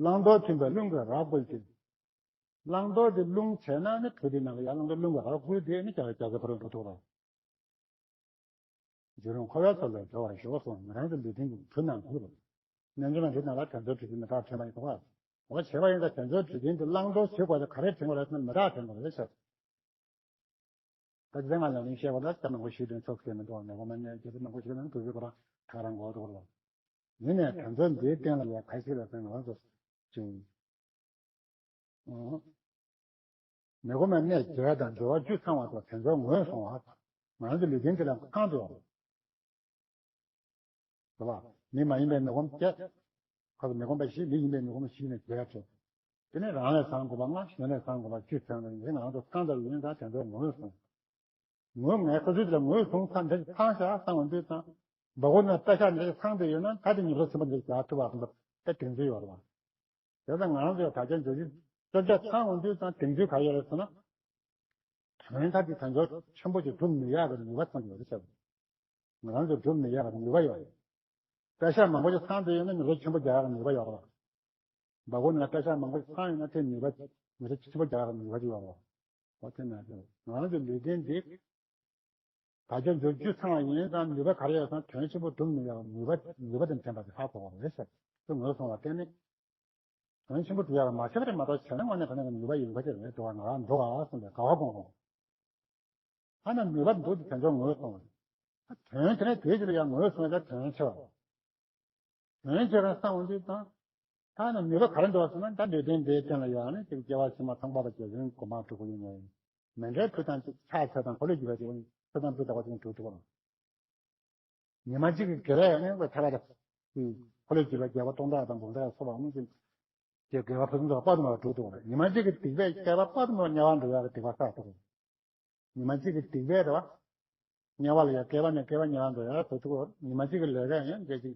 བླང་དོར་མཐུན་པའི་རླུང་གིས་རབ་བསྐུལ་ཅིག་བླང་དོར་དེ་རླུང་བྱས་ན་ནི་གྲོལ་དེ་ནང་གི་ཡང་བླང་དོར་རླུང་གིས་རབ་བསྐུལ་དེ་ནི་རྒྱ་རྒྱ་ཚ་ཕ་རོལ་འགྲོ་ཐུབ་རེད། རྒྱུད་རིམ་འཁོར་བའི་ཚུལ་ལ་སྦྱོར་བར་ཞུ་གསུངས། ང་རང་གི་ལུས་རྟེན་གྱི་དུས་ནང་དུ་རྣལ་འབྱོར་མའི་རིགས་རྣམས་ལ་དྲན་རྩོལ་དྲི་ཞིམ་མེ་སྟག་དྲན་པ་ཡིན་པ། འོ་བྱས་པ་ཡིན་ཙང་དྲན་རྩོལ་དྲི་ཞིམ་དེ་བླང་དོར་བྱེད་དགོས་ཏེ་ག་རེ་དྲན་དགོས་རེད་ཟེར་ན་མེ་སྟག་དྲན་དགོས་རེད་ཟེར། ད་དེ་ང་ལ་ལན་བཤད་པ་ལ་སྐྱབས་མང་པོ་ཞིག་དོན་ཚོགས་ཟེར་མི་འདུག་མེ་གོ་མ་ནས་རྒྱལ་པོ་མང་པོ་ཞིག་ལ་དུས་ཚོད་ཁོ་རང་ཐག་རང་འགོ་འདུག་ལ། ཡིན་ནས་དྲན་རྩོལ་འདིའི་སྟེང་ལ་ཡང་ག་ཞིག་ལ་ཟེར་ང་རང་ཚོ་ཅིང་། མེ་གོ་མའི་གནས་བརྒྱད་དང་འབྱོར་བ་བཅུ་ཚང་བ་དང་དེ་ཚོ་ངོས་བཟུང་བ། ང་རང་ཚོ་ལུས་རྟེན་འདི་ལ་ཁང་དུ། རེད་བ། མི་མ་ཡིན་པའི་མི་ཁོམ་བརྒྱད། ཁ་ཚོ་མི་ཁོམ་པ་བཞི། མི་ཡིན་པའི་མི་ཁོམ་བཞི་ནས་བརྒྱད་བྱས། དེ་ནས་རང་ལས་བཟང་དགུ་པ་ལྔ། གཞན་ལས་བཟང་དགུ་པ་བཅུ་ཚང་བ་ཡིན་ང་རང་ཚོ་ཁང་དུ་ཡིན་ཙང་དེ་ཚོ་ངོས་བཟུང་། ངོས་ངའི་ཁོ་ཚོའི་དེ་ལ་ངོས་བཟུང་ས་འདི་ཚང་ཤག་བསམ་པ་འདི་ཙང་། སྦ་གོ་ན་ལྟ་ཤག་འདི་ཚང་དེ་ཡོད་ན་ད་དེ་ཉིན་རོ་ཆེན་པོ་འདི་རྒྱག་ཐུབ་པ་དང་ད་དེང་ཚོད་ཡོད་རེད་བ། དེ་ལྟར་ང་རང་ཚོའི་དྲ་རྒྱ་འཇོག་རྒྱུ་བཅོ་བརྒྱད་ཚང་འོང་དུས་ཙང་དེང་དུས་ག་ཡོད་རེད་ཟེར་ན། དོན་དག་གི་དོན་འབྱོར་ཆེན་པོ་ཅིག་སྒྲུབ་མི་ཡག་གི་ནུས་པ་ཚང་གི་ཡོད་རེད་ཟེར། ང་རང་ཚོ་སྒྲུབ་མི་ཡག་གི་ནུས་པ་ཡོད་རེད། པད་ཤག་མང་པོ་ཅིག་ཚང་དུ་ཡོད་ན་ནུས་པ་ཆེན་པོ་རྒྱག་ཡག་གི་ནུས་པ་ཡོད་རེད། སྦ་གོ་ནས་པད་ཤག་མང་པོ་ཅིག་ཚང་ཡོད་ན་དེ་ནུས་པ་ནུས་པ་ཆེན་པོ་རྒྱག་ཡག་གི་ནུས་པ་ཅིག་ཡོད་རེད། འོ་དེ་ན་ང་རང་ཚོ་ལུས་རྟེན་འདི། བར་ཆད་འཇོམས་རྒྱུ་ཚང་བ་ཡིན་ཙང་ནུས་པ་ག་རེ་ཡོད་ཙང་དོན་ཆེན་པོ་སྒྲུབ་མི་ཡག་ནུས་པ་ནུས་པ་དང་ལྡན་པ་དེ་ཧ་གོ་བ་རེད་ཟེར། དེ་ངོས་བཟུང་བ་དེ་ནི། དོན་ཆེན་པོ་སྒྲུབ་ཡག་མ་བྱས་པ་རེད་མ་གཏོགས་བྱས་ན་དངོས་གནས་དྲང་གནས་ཀྱི་ནུས་པ་ཡོད་པ་ཅིག་རེད་འགྲོ་བ་ང་རང་འགྲོ་བ་གསུངས་པའི་དགའ་བ་སྐོང་བ། ཨ་ན་ནུས་པ་འདུག་དེ་དོན་འཇོག་ངོས་བཟུང་བ། དོན་དེ་ནི་དེའི་ཕྱིར་ཡང་ངོས་བཟུང་བ་ལ་དོན་ཆེ་བ། དོན་ཆེ་བ་བསམ་འོང་དུས་དང་། ད་ནི་ནུས་པ་ག་རེ་འདུག་ཟེར་ན་ད་ལུས་རྟེན་འདིའི་སྟེང་ལ་ཡང་ནི་ཅིག་སྐྱེ་བ་ཕྱི་མ་ཚངས་པ་དང་རྒྱལ་ཆེན་གོ་འཕང་སྒྲུབ་དགོས་ཡིན་ནོ། མི་འདྲའི་ཕུ་དང་ཕྱག་འཚལ་དང་འཁོར་ལོས་སྒྱུར་བ་ཅིག་ཕུ་དང་ཕུ་དག་པ་ཅིག་གྲུབ་ཐུབ་པ། ཉི་མ་གཅིག་གི་དགེ་ལས་ཡང་ནི་ཐར་པ་དང་། འཁོར་ལོས་སྒྱུར་བ་རྒྱལ་པོ་སྟོང་ཕྲག་དང་འབུམ་ཕྲག་སོགས་པ་ནི་ཅིག་དགེ་བ་ཕུན་སུམ་ཚོགས་པ་དཔག་ཏུ་མེད་པ་སྒྲུབ་ཐུབ་པ། ཉི་མ་གཅིག་གི་སྡིག་པས་བསྐལ་པ་དཔག་ཏུ་མེད་པ་དམྱལ་བར་འགྲོ་ཡག་གི་སྡིག་པ་བསགས་ཐུབ་པ། ཉི་མ་གཅིག་གི་སྡིག་པས་རེད་བ། དམྱལ་བ་ལ་ཡང་བསྐལ་པ་ནས་བསྐལ་པ་དམྱལ་བར་འགྲོ་ཡག་བཟོ་ཐུབ་པ། ཉི་མ་གཅིག་གི་ལས་ཀ་ཡང་སྐད་ཅིག་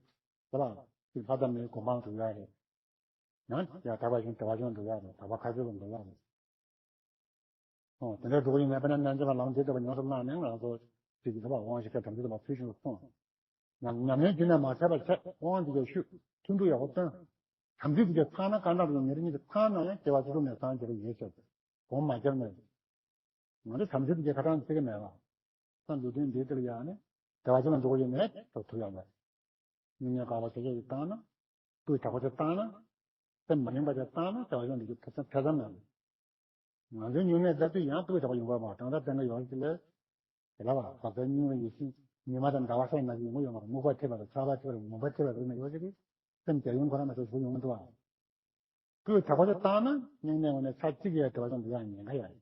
རེད་བ། ཅིག་ལྷ་དང་མིའི་གོ་འཕང་འགྲོ་ཡག་རེད། ཡང་ཡང་དག་པ་ཞིང་བདེ་བ་ཅན་འགྲོ་ཡག་རེད། དག་པ་ཁ་ཆེ་བ་འགྲོ་ཡག་རེད། ཨོ་དེ་འདྲ་འགྲོ་གི་ཡིན་ན་དཔེར་ན་རྣལ་འབྱོར་པ་ལམ་འདི་ལྟ་བུ་ཉམས་སུ་བླངས་ནས་ང་ཚོ་ཅིག་གི་རེད་བ། དབང་ཞིག་ག་དམ་ཚིག་ལ་ཚུལ་བཞིན་དུ་སྲུང་། ཉམས་ཉམས་ལེན་རྒྱུན་ནས་མ་ཆད་པར་བྱས། དབང་འདི་ལ་ཞུ། ཐུན་དྲུག་ཡག་པོ་བཏོན། དམ་ཚིག་འདི་ཚང་ན་གང་འདྲ་རུང་ཉེར་གཉིས་དེ་ཚང་ན་ཡང་སྐྱེ་བ་ཕྱི་ལོགས་ནས་སངས་རྒྱས་པ་ཡིན་ཟེར། གོང་མ་སྦྱར་ནས། ང་ཚོ་དམ་ཚིག་འདི་ཁ་ཐང་ཚིག་གི་མེད་པ། ས་འདུལ་དོན་འདི་དེ་ལ་ཡང་ནི། བདེ་བ་ཅན་ལ་འགྲོ་དགོས་ཡོད་མེད་དོ་ཐུབ་ཡག་མེད། སྙིང་ནས་དགའ་བ་ཆེ་ཆེ་ཞིག་བཏང་ན། སྤུས་དག་པོ་ཞིག་བཏང་ན། སེམས་མ་ཡེངས་པ་ཞིག་བཏང་ན་བདེ་བ་ཅན་འགྲོ་རྒྱུ་ཐེ་ཚོམ་ཐེ་ཚོམ་མེད། ང་ཚོའི་སྨྱུང་གནས་ལྟ་དུས་ཡང་སྤུས་དག་པོ་ཡོང་གི་མ་རེད། གང་ལྟར་བསྟན་གྱི་ཡོད་ཀྱི་ལས། དེ་ལ་བ་བབ་ཚ་སྙིང་རེ་ཡིད་བཞིན་ཉི་མ་དང་ཟླ་བ་སོགས་ན་ཞིག་ཡོང་གི་ཡོད་མ་རེད། སྨུག་པ་ཐེབས་པ་དང་ཆར་པ་ཐེབས་པ་དང་མུན་པ་ཐེབས་པ་རེད་ན་ཡོད་ཀྱི་རེད། སེམས་རྒྱ་ཡན་ཁོ་རང་མ་གཏོགས་གཞུག་ཡོང་མི་འདུག་བ། སྤུས་དག་པོ་ཞིག་བཏང་ན་སྙིང་གནས་ངོས་ནས་ཚར་གཅིག་ཡང་བདེ་བ་ཅན་དུ་ཡང་ཉེན་ཁ་ཡོད་རེད།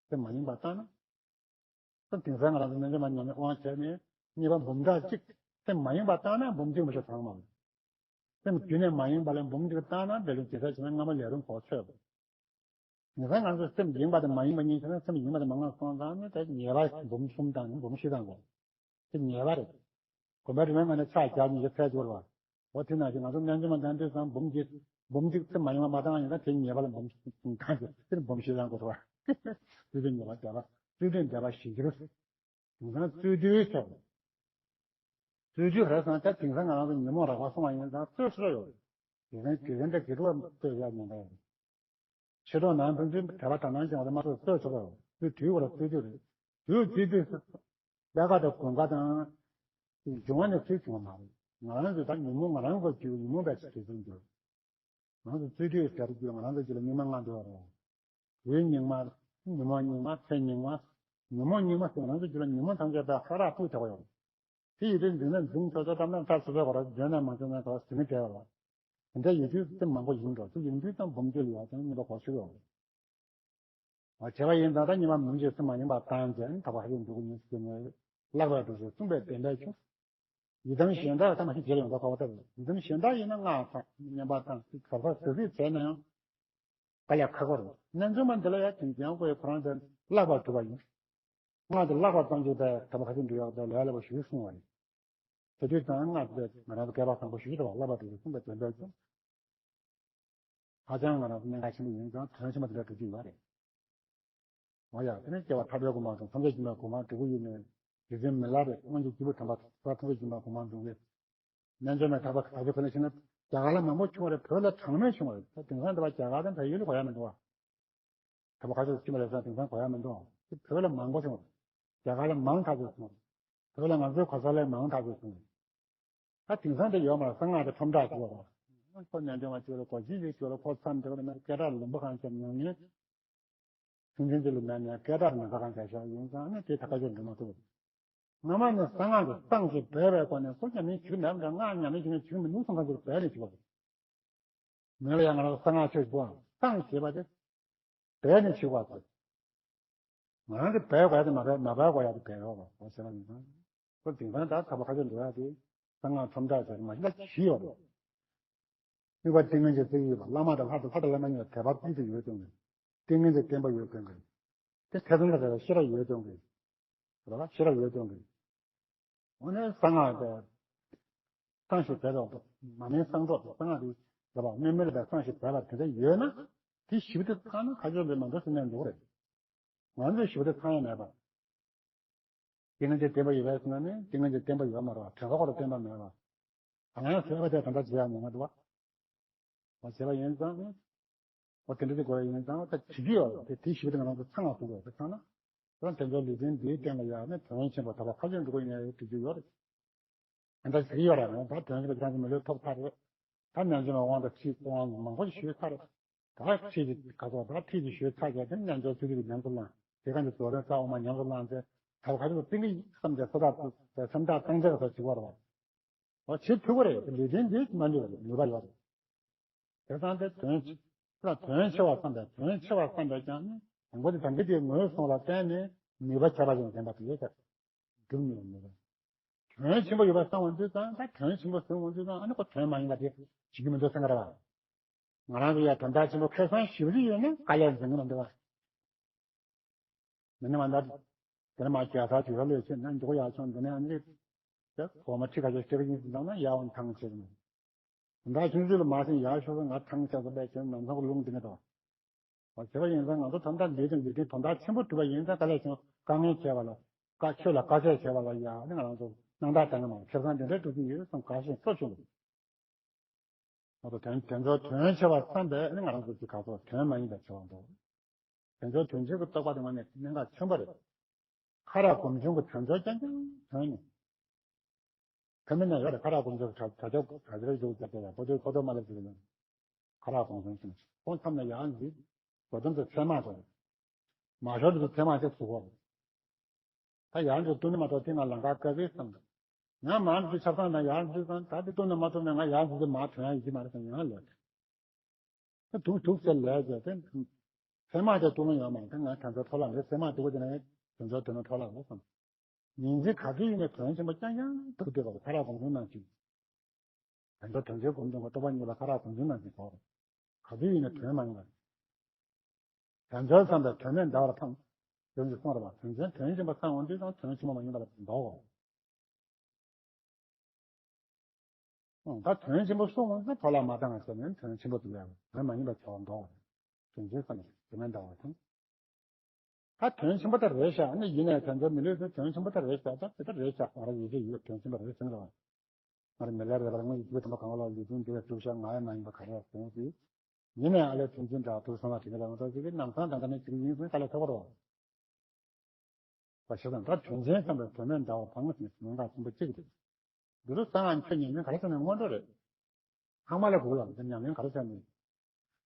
སེམས་མ་ཡེངས་པ་བཏང་ན། ད་དེང་སང་ང་རང་ཚོ་རྣལ་འབྱོར་མ་ཉམས་ལེན་དབང་བྱས་ནས་གཉིས་པ་འབུམ་ཕྲག་གཅིག་སེམས་མ་ཡེངས་པ་བཏང་ན་འབུམ་གཅིག་མ་གཏོགས་ཐོན་མ་རེད། སེམས་རྒྱུན་ནས་མ་ཡེངས་པ་ལ་འབུམ་གཅིག་བཏང་ན་འབྲས་ལུང་ཇི་ལྟར་བྱས་ན་སྔ་མ་ལས་རུང་གོ་ཆོད་པ། དེང་སང་ང་ཚོ་སེམས་ཡེངས་པ་དང་མ་ཡེངས་པ་གཉིས་བྱས་ན་སེམས་ཡེངས་པ་དང་མ་ཡེངས་པ་སོང་ཙང་ནི་ད་ཉེས་པ་འབུམ་གསུམ་དང་འབུམ་བཞི་དང་གོ། དེ་ཉེས་པ་རེད། དགོན་པའི་རིམ་པའི་ངོས་ནས་ཕྱག་རྒྱ་གཉིས་ཀྱི་ཚད་སྦྱོར་བ། འོ་དེ་ནང་བཞིན་ང་ཚོ་རྣལ་འབྱོར་མ་དང་དུས་སང་འབུམ་གཅིག་འབུམ་གཅིག་ཙམ་མ་ཡོང་བ་མ་བཏང་ཡིན་ན་དེ་ཉེས་པ་ལ་འབུམ་གང་ཞིག་དེར་འབུམ་བཞི་ལ་འགོ་ཐོག་བརྩོན་འགྲུས་ཉེས་པ་བྱས་པ་བརྩོན་འགྲུས་འདས་པ་ཞི་འགྱུར། དེང་སང་རྩོད་དུས་ཚོགས། རྩོད་དུས་ག་རེ་སང་ད་དེང་སང་ང་རང་ཚོ་ཉོན་མོངས་རགས་པ་སོང་བ་ཡིན་ཙང་རྩོད་སྲོལ་ཡོད། དེ་རིང་དེ་རིང་འདྲ་གི་རུ་བ་རྩོད་ཡག་མི་འདྲ། ཕྱི་དྲོ་ནང་ཕན་ཚུན་དད་པ་དག་སྣང་ཅན་བ་དེ་མ་གཏོགས་རྩོད་ཆོག་པ་ཡོད། དུས་དུས་བར་རྩོད་དུས་རེད། དུས་དུས་དུས་སུ་ལས་ཀ་དང་དགོན་ཁ་དང་། འབྱུང་བ་ནི་ཚུལ་བྱུང་བ་མ་རེད། ང་རང་ཚོ་ད་ཉོན་མོངས་ང་རང་ཚོ་རྒྱུ་ཉོན་མོངས་པའི་ཚུལ་དུ་འགྱུར། ང་ཚོ་རྩོད་དུས་ཟེར་རྒྱུ་ང་རང་ཚོ་རྒྱུད་ལ་སྙིགས་མ་ལྔ་འདུག་རེད། ལུས་སྙིགས་མ། ཉོན་མོངས་སྙིགས་མ། ཚེ་སྙིགས་མ། ཉོན་མོངས་སྙིགས་མ་ཟེར་ང་རང་ཚོ་རྒྱུད་ལ་ཉོན་མོངས་ཐམས་ཅད་ད་ཧ་རག་སྤུས་དག་པ་ཡོད། དེ་ཡི་དུས་འཛིན་ན་འཛིན་ཆོག་ཆོག་བཏང་ན་ད་སོ་སོའི་གོ་ར་འཇོན་ན་མ་འཇོན་ན་གོ་ར་ཟིན་ནི་བྲལ་བ། དེ་འདྲ་ཡོད་དུས་སེམས་མང་པོ་ཡིན་འགྲོ་དུས་ཡིན་དུས་ཙམ་སྦོམ་རྒྱུ་ལ་ཡོད་ཙང་གཉིས་པ་གོ་ཤུགས་ཡོད། བྱས་པ་ཡིན་ཙང་ད་གཉིས་པ་མུན་གྱི་སེམས་མ་ཡིན་པ་བཏང་བྱས་ནས་དག་པ་ཧ་ཅང་འགྲོ་གི་ཡིན་ཟེར་ནས་བཀླག་པར་འགྲོ་ཞེས་གསུངས་པའི་བདེན་པའི་ཆོས། ཡི་དམ་གཞན་དག་ཐ་མ་ཤི་རྗེས་ལ་ཡོང་ད་གོ་བ་ལྟ་བུ་ཡི་དམ་གཞན་དག་ཡིན་ན་སྔགས་དང་བསྙེན་པ་དང་གར་ས་ཟ་ཟིག་བྱས་ན་ཡང་། དཀའ་ལས་ཁག་པོ་རེད། རྣལ་འབྱོར་མ་འདི་ལ་ཡང་དེང་སང་ཁོ་ཡི་ཁོ་རང་དེ་བཀླག་པར་གྲུབ་པ་ཡིན། སྔགས་དེ་བཀླག་པ་ཙམ་གྱིས་དེ་དམ་པ་ཁ་ཅིག་འགྲུབ་ཡག་དེ་ལས་སླ་པོ་ཞིག་གསུངས་པ་རེད། དེ་དུས་ཙང་སྔགས་དེ་ང་རང་ཚོ་སྐལ་པ་བཟང་པོ་ཞིག་རེད་བ། བཀླག་པ་དེ་གསུངས་པའི་དོན་དག་ཀྱང་། ཧ་ཅང་ང་རང་ཚོ་གནད་འགག་ཆེན་པོ་ཡིན་ཙང་དོན་ཆེན་པོ་དེ་འདྲ་སྒྲུབ་ཀྱི་ཡོད་རེད། འོ་ཡ། དེ་ནས་སྐྱེ་བ་ཐར་པའི་གོ་འཕང་དང་ཐམས་ཅད་མཁྱེན་པའི་གོ་འཕང་འགྲུབ་ཀྱི་ཡོད་ནས་རྗེ་བཙུན་མི་ལ་རེ་སྔོན་གྱི་སྐྱེས་བུ་དམ་པ་ཐམས་ཅད་མཁྱེན་པའི་གོ་འཕང་འགྲུབ་པའི། རྣལ་འབྱོར་མའི་ཐར་པ་ག་ཚོད་ཕུལ་ན་ཕྱིན་ན་རྒྱ་གར་ལ་མང་པོ་བྱུང་བ་རེད། བོད་ལ་གྲངས་མེད་བྱུང་བ་རེད། ད་དེང་སང་འདི་བ་རྒྱ་གར་དང་བལ་ཡུལ་ལ་གོ་ཡ་མི་འདུག་བ། ཐར་པ་ག་ཚོད་ཕྱིན་པ་རེད་ཟེར་ན་དེང་སང་གོ་ཡ་མི་འདུག་བ། དེ་བོད་ལ་མང་པོ་བྱུང་བ་རེད། རྒྱ་གར་ལ་མང་ཐག་ཆོད་བྱུང་བ་རེད། དེ་ལ་ང་ཚོའི་གོ་ས་ལས་མང་དྲགས་པའི་གསུང་། ད་དེང་སང་དེ་ཡོད་མ་རེད། གསང་སྔགས་དེ་ཁྲོམ་བསྒྲགས་བྱེད་པ་རེད། ཁོ་ཉན་དོན་མ་བྱེད་ལ་གོ་བཞི་ཞིག་བྱོས་ལ་ཁོ་མཚམས་དེ་བ་ན་སྐད་གྲགས་ལུང་པ་གང་བྱས་མྱོང་ཉན། ཆུང་ཆུང་ཅིག་ལ་མེད་ནས་སྐད་གྲགས་མེད་ས་གང་བྱས་ཤག་ཡིན་ཙང་ནི་དེ་ད་ག་ཅོག་འགྲོ་མ་ཐུབ། སྔ་མ་ནས་གསང་སྔགས་དེ་གཙང་ཞིང་སྦས་པའི་སྒོ་ནས་ཁོ་ཉམས་ལེན་བྱེད་ཀྱི་མེད་པ་འདྲ། སྔགས་ཉམས་ལེན་བྱེད་ན་བྱེད་ཀྱི་མི་ནུས་སོང་ཙང་དེ་སྦས་ནས་བྱེད་པ་རེད། མོད་ལ་ཡང་ང་རང་གསང་སྔགས་ཆོས་ཀྱི་སྒོ་གཙང་ཞེས་པ་དེ་སྦས་ནས་བྱེད་པ་དེ། ང་རང་གི་བས་དགོས་ཡ་དེ་མ་བས་མ་བས་དགོས་ཡ་དེ་བས་ཡོད་པ་ཟེར་བ་ཡིན་ཙང་། ཁོ་དེང་སང་ད་ཐབས་ཁ་ཤས་འགྲོ་ཡ་དེ་གསང་སྔགས་ཁྲོམ་བསྒྲགས་ཟེར་མ་གཞི་ལ་གྱིས་ཡོད་རེད། དམིགས་པ་ཏིང་ངེ་འཛིན་བརྩེགས་ཡོད་པ། བླ་མ་དང་ལྷ་དང་ལྷ་དང་བླ་མ་གཉིས་ལ་དད་པ་ཏིག་ཏིག་ཡོད་ཀྱང་གི། ཏིང་ངེ་འཛིན་བརྟན་པོ་ཡོད་ཀྱང་གི། དེ་ཐེ་ཚོམ་ལ་རེ་བ་ཤེས་རབ་ཡོད་ཀྱང་གི། རེ་བ་ཤེས་རབ་ཡོད་ཀྱང་གི། འོ་ན་གསང་སྔགས་དེ། གཙང་ཞིང་སྦས་པའི་མ་ནིང་གསང་སྒྲོག་གསང་སྔགས་དེ་རེད་པ། དམིགས་མེད་ལ་བས་གཙང་ཞིང་སྦས་པ་དེ་འདྲ་ཡོད་ན། དེ་ཞེ་པོ་དེ་ཚང་ན་ཁ་ཕྱོགས་ལས་མ་འགྲོ་ཟེར་ནས་འགྲོ་གི་རེད། ང་ཚོས་ཞེ་པོ་དེ་ཚང་ཡ་མེད་པ། དེ་ནི་དེ་བདེན་པ་ཡོད་པས་ཟེར་ན་ནི་དེ་ནི་དེ་བདེན་པ་ཡོད་མ་རེད་པ། དོན་ཁ་ཁོ་རང་བདེན་པ་མེད་པ། ང་ཡང་བཟོས་པ་དེ་དོན་དག་བྱེད་ཡ་མེད་ང་འདུག་པ། འོ་བྱས་པ་ཡིན་ཙང་ནི། འོ་དེ་འདྲ་དེ་དགོས་པ་ཡིན་ཙང་ད་བྱེད་ཀྱི་ཡོད་རེད། དེ་དེ་ཞེ་པོ་དེ་ང་རང་ཚོ་ཚང་བ་གསུང་དགོས་རེད་ཚང་ན། ཁོ་རང་དེ་ཚོ་ལུས་རྟེན་འདིའི་སྟེང་ལ་ཡང་ནི་དོན་ཆེན་པོ་ད་བར་ཁ་ཕྱོགས་འགྲོ་གི་ཡིན་ཡ་དེ་རྒྱུ་ཡོད་རེད། ཨ་ད་ཟེར་ཡོད་ར་ནི་ད་དོན་ཞིག་ལ་ཅང་ཞིག་མི་ལུས་ཐོབ་ཚར་རེད། ད་ནན་ཅིང་མའི་དབང་དང་ཁྲིད་དབང་མང་པོ་ཞིག་ཞུས་ཚར་རེད། ད་ཁྲིད་ཀྱི་ག་ཚོད་ད་ཁྲིད་ཀྱི་ཞུས་ཚར་རྗེས་དེ་ནན་ཅིང་ཚུལ་ཁྲིམས་ཀྱི་ཉམས་སུ་བླངས། དེ་ག་ནས་རྫོགས་རིམ་ས་འོག་མ་ཉམས་སུ་བླངས་ཚེ་ད་ག་ཚོད་ཏིང་ངེ་བསམ་བྱས་ས་ཐག་བསམ་བཏགས་བཏང་བྱ་ག་ཚོད་བྱེད་དགོས་རེད་བ། འོ་བྱེད་ཐུབ་ཀྱི་རེད། ལུས་རྟེན་འདི་མ་ལུས་པ་རེད། ནུས་པ་ཡོད་རེད། དེ་ཙང་དེ་དོན་ཆེ་ལ་དོན་ཆེ་བ་བསམ་པས་དོན་ཆེ་བ་བསམ་པས་ཀྱང་ནི་དང་པོ་དེ་དམ་པའི་དེའི་ངོས་བཟུང་ལ་བརྟེན་ནས་ནུས་པ་ཁྱད་པར་ཅན་ལྡན་པ་དེ་ཡོད་ཀྱང་སྒྲུབ་ནུས་པ་མེད་པས། དོན་ཆེན་པོ་ཡོད་པ་བསམ་པ་འདི་ཙང་ད་དོན་ཆེན་པོ་བཟུང་བ་འདི་ཙང་ཨ་ནི་ཁོ་དོན་མ་ཡིན་པ་དེ་བྱེད་ཀྱི་མི་འདུག་སེམས་ཁ་ར་བ། ང་རང་ཚོ་ཡ་དོན་དག་ཆེན་པོ་ཁེ་བཟང་ཞེ་པོ་ཅིག་ཡོད་ན་དཀའ་ལས་འཛིན་གྱི་མི་འདུག་བ། མི་ནི་མ་འདར། དེ་ནི་མ་རྒྱལ་ས་དུས་རབས་ལས་ཕྱིན་ན་འཇུག་ཡག་ཆུང་འདི་ནས་ཨ་ནི། དེ་གོ་མ་ཁྲི་ཁ་ཤས་ཤེས་ཀྱི་ཡིན་ཟེར་ན་ཡག་འོང་ཐང་ཆད་ནས། དོན་དག་ཆུང་ཆུང་ལ་མ་ཟིན་ཡག་ཤོས་ང་ཐང་ཆད་ས་པས་ཁྱོད་ནང་ཚང་གི་ལུང་འདི་ནས་དང་། བ་བྱས་པ་ཡིན་ཙང་ང་ཚོ་ཐམས་ཅད་འདིའི་དོན་འདི་དོན་དག་ཆེན་པོ་སྒྲུབ་པ་ཡིན་ཙང་དཀའ་ལས་ཆུང་དཀའ་ངལ་བྱས་པ་ལ་དཀའ་ཆོས་ལ་དཀའ་ཚེགས་བྱས་པ་ལ་ཡག་ནི་ང་རང་ཚོ་སྣང་དག་དང་མ་ཁེ་བཟང་འདི་འདྲ་སྒྲུབ་ཀྱི་ཡོད་བསམ་དགའ་ཞེན་སོ་བྱུང་། ང་ཚོ་དོན་དོན་ཚོགས་དོན་ཆེ་བ་བསམ་པས་ནི་ང་རང་ཚོ་གི་ག་ཚོད་དོན་མ་ཡིན་པ་ཆེ་བ་འདུག་དོན་ཚོགས་དོན་ཆེན་གྱི་རྟོགས་པ་དེ་ང་ནི་གནད་འགག་ཆེན་པོ་རེད། ཁ་རག་སྒོམ་ཆུང་གི་དོན་ཚོགས་རྐྱང་རྐྱང་དོན་ནི། ཁ་མི་ན་ཡོད་རེད། ཁ་རག་སྒོམ་ཆུང་གི་གྲ་གྲ་ཆོག་གྲ་ཆོག་ཡོད་རྒྱབ་ཀྱི་ཡ་པོ་ཏོ་པོ་ཏོ་མ་ལབ་ཀྱི་ཡོད། ཁ་རག་སྒོམ་ཆུང་ཞིང་ཁོང་མཚམས་ན་ཡང་འདི་དོ་དམ་དུ་ཚད་མ་དང་། མ་ཤོར་དུ་ཚད་མ་ཞིག་ཚུགས་པ། ད་ཡང་དུ་བཏུང་ནི་མ་གཏོགས་དེ་ང་ལམ་ཁ་བཀག་གི་བསམ། ང་མང་དུ་ཆབ་གསང་དང་ཡང་དུ་བསམ་ད་དེ་བཏུང་ནི་མ་ཐུབ་ན་ང་ཡང་དུ་མ་ཐོན་ཡ་ཡིན་གྱི་མ་རེད་དང་ཡང་ལས། ད་དུག་དུག་ཟེར་ལས་ཀྱི་དེ། སེམས་མ་དེ་བཏུང་ཡོད་མ་དེ་ང་དེ་ཚོ་ཐོ་ལ་རེད། སེམས་མ་དུག་དེ་ནས་དེ་ཚོ་དེ་ནས་ཐོ་ལ་རེད་བསམ། ཉིན་མཚན་ག་དུས་ཡིན་ནའི་དོན་ཆེན་པོ་རྐྱང་རྐྱང་དུག་དེ་བ་ཁ་རག་སྒོམ་ཆུང་ནང་བཞིན། དོན་དག་དོན་ཆེན་སྒོམ་སྟོན་གྱི་རྟོགས་པ་གཉིས་ལ་ཁ་རག་སྒོམ་ཆུང་ནང་བཞིན་གོ། ག་དུས་ཡིན་ན་དོན་མ་ཡིན་པ། དོན་ཆེན་བསམ་པའི་དོན་མེད་འདའ་བར་ཕངས། དོན་གྱི་གསུང་རེད་པ། དོན་ཆེན་དོན་ཆེན་པོ་བསམ་འོང་དུས་ཙང་དོན་ཆེན་པོ་མ་ཡིན་པ་ལ་འདའ་འོ། ཨང་། ད་དོན་ཆེན་པོ་གསུང་འོང་ཙང་ཕོ་ལ་མ་བཏང་ཟེར་ནས་དོན་ཆེན་པོ་འདུག་ཡ། དོན་མ་ཡིན་པ་བྱ་བ་འདའ་འོ། དོན་ཆེན་བསམ་པའི་དོན་མེད་འདའ་བར་ཕངས། ད་དོན་ཆེན་པོ་ད་རེད་ཤག་ནི་ཡིན་ནའི་དོན་ཚོགས་མི་ལུས་དོན་ཆེན་པོ་ད་རེད་ཤག་ད་དེ་ད་རེད་ཤག་ང་རང་ཡིད་ཆེས་ཡོད། དོན་ཆེན་པོ་རེད་ཟེར་རེད་པ། ང་རང་མི་ལས་རེད་པ། ང་ཡིད་ཆེས་དམ་པ་གང་ལ་ལུས་དོན་འདི་ལ་གྲུབ་ཤག་ང་ཡང་མ་ཡིན་པ་ག་རེ་ཡང་ཟེར་ཡོང་སྲིད། ཡིན་ནའི་ཨ་ལས་དོན་ཆེན་འདྲ་ཐུག་སོང་བ་དེ་ག་ལ་ང་ཚོ་ཅིག་གི་ནམ་སང་ད་ལྟ་ནས་ཅིག་ཡིན་ཟེར་ག་ལ་ཐོབ་པ་རེད་པ། བ་ཞེས་དང་ད་དོན་ཆེན་བསམ་པའི་དོན་མེད་འདའ་བར་ཕངས་ཟེར་ནས་གནད་འགག་ཆེན་པོ་གཅིག་རེད། འདི་རུ་གསང་སྔགས་ཆོས་ཉམས་ལེན་ག་རེ་ཟེར་ན་སྔོན་འགྲོ་རེད། ལྷག་མ་ལས་འགུལ་བ་ཉམས་ལེན་ག་རེ་ཟེར་ནས།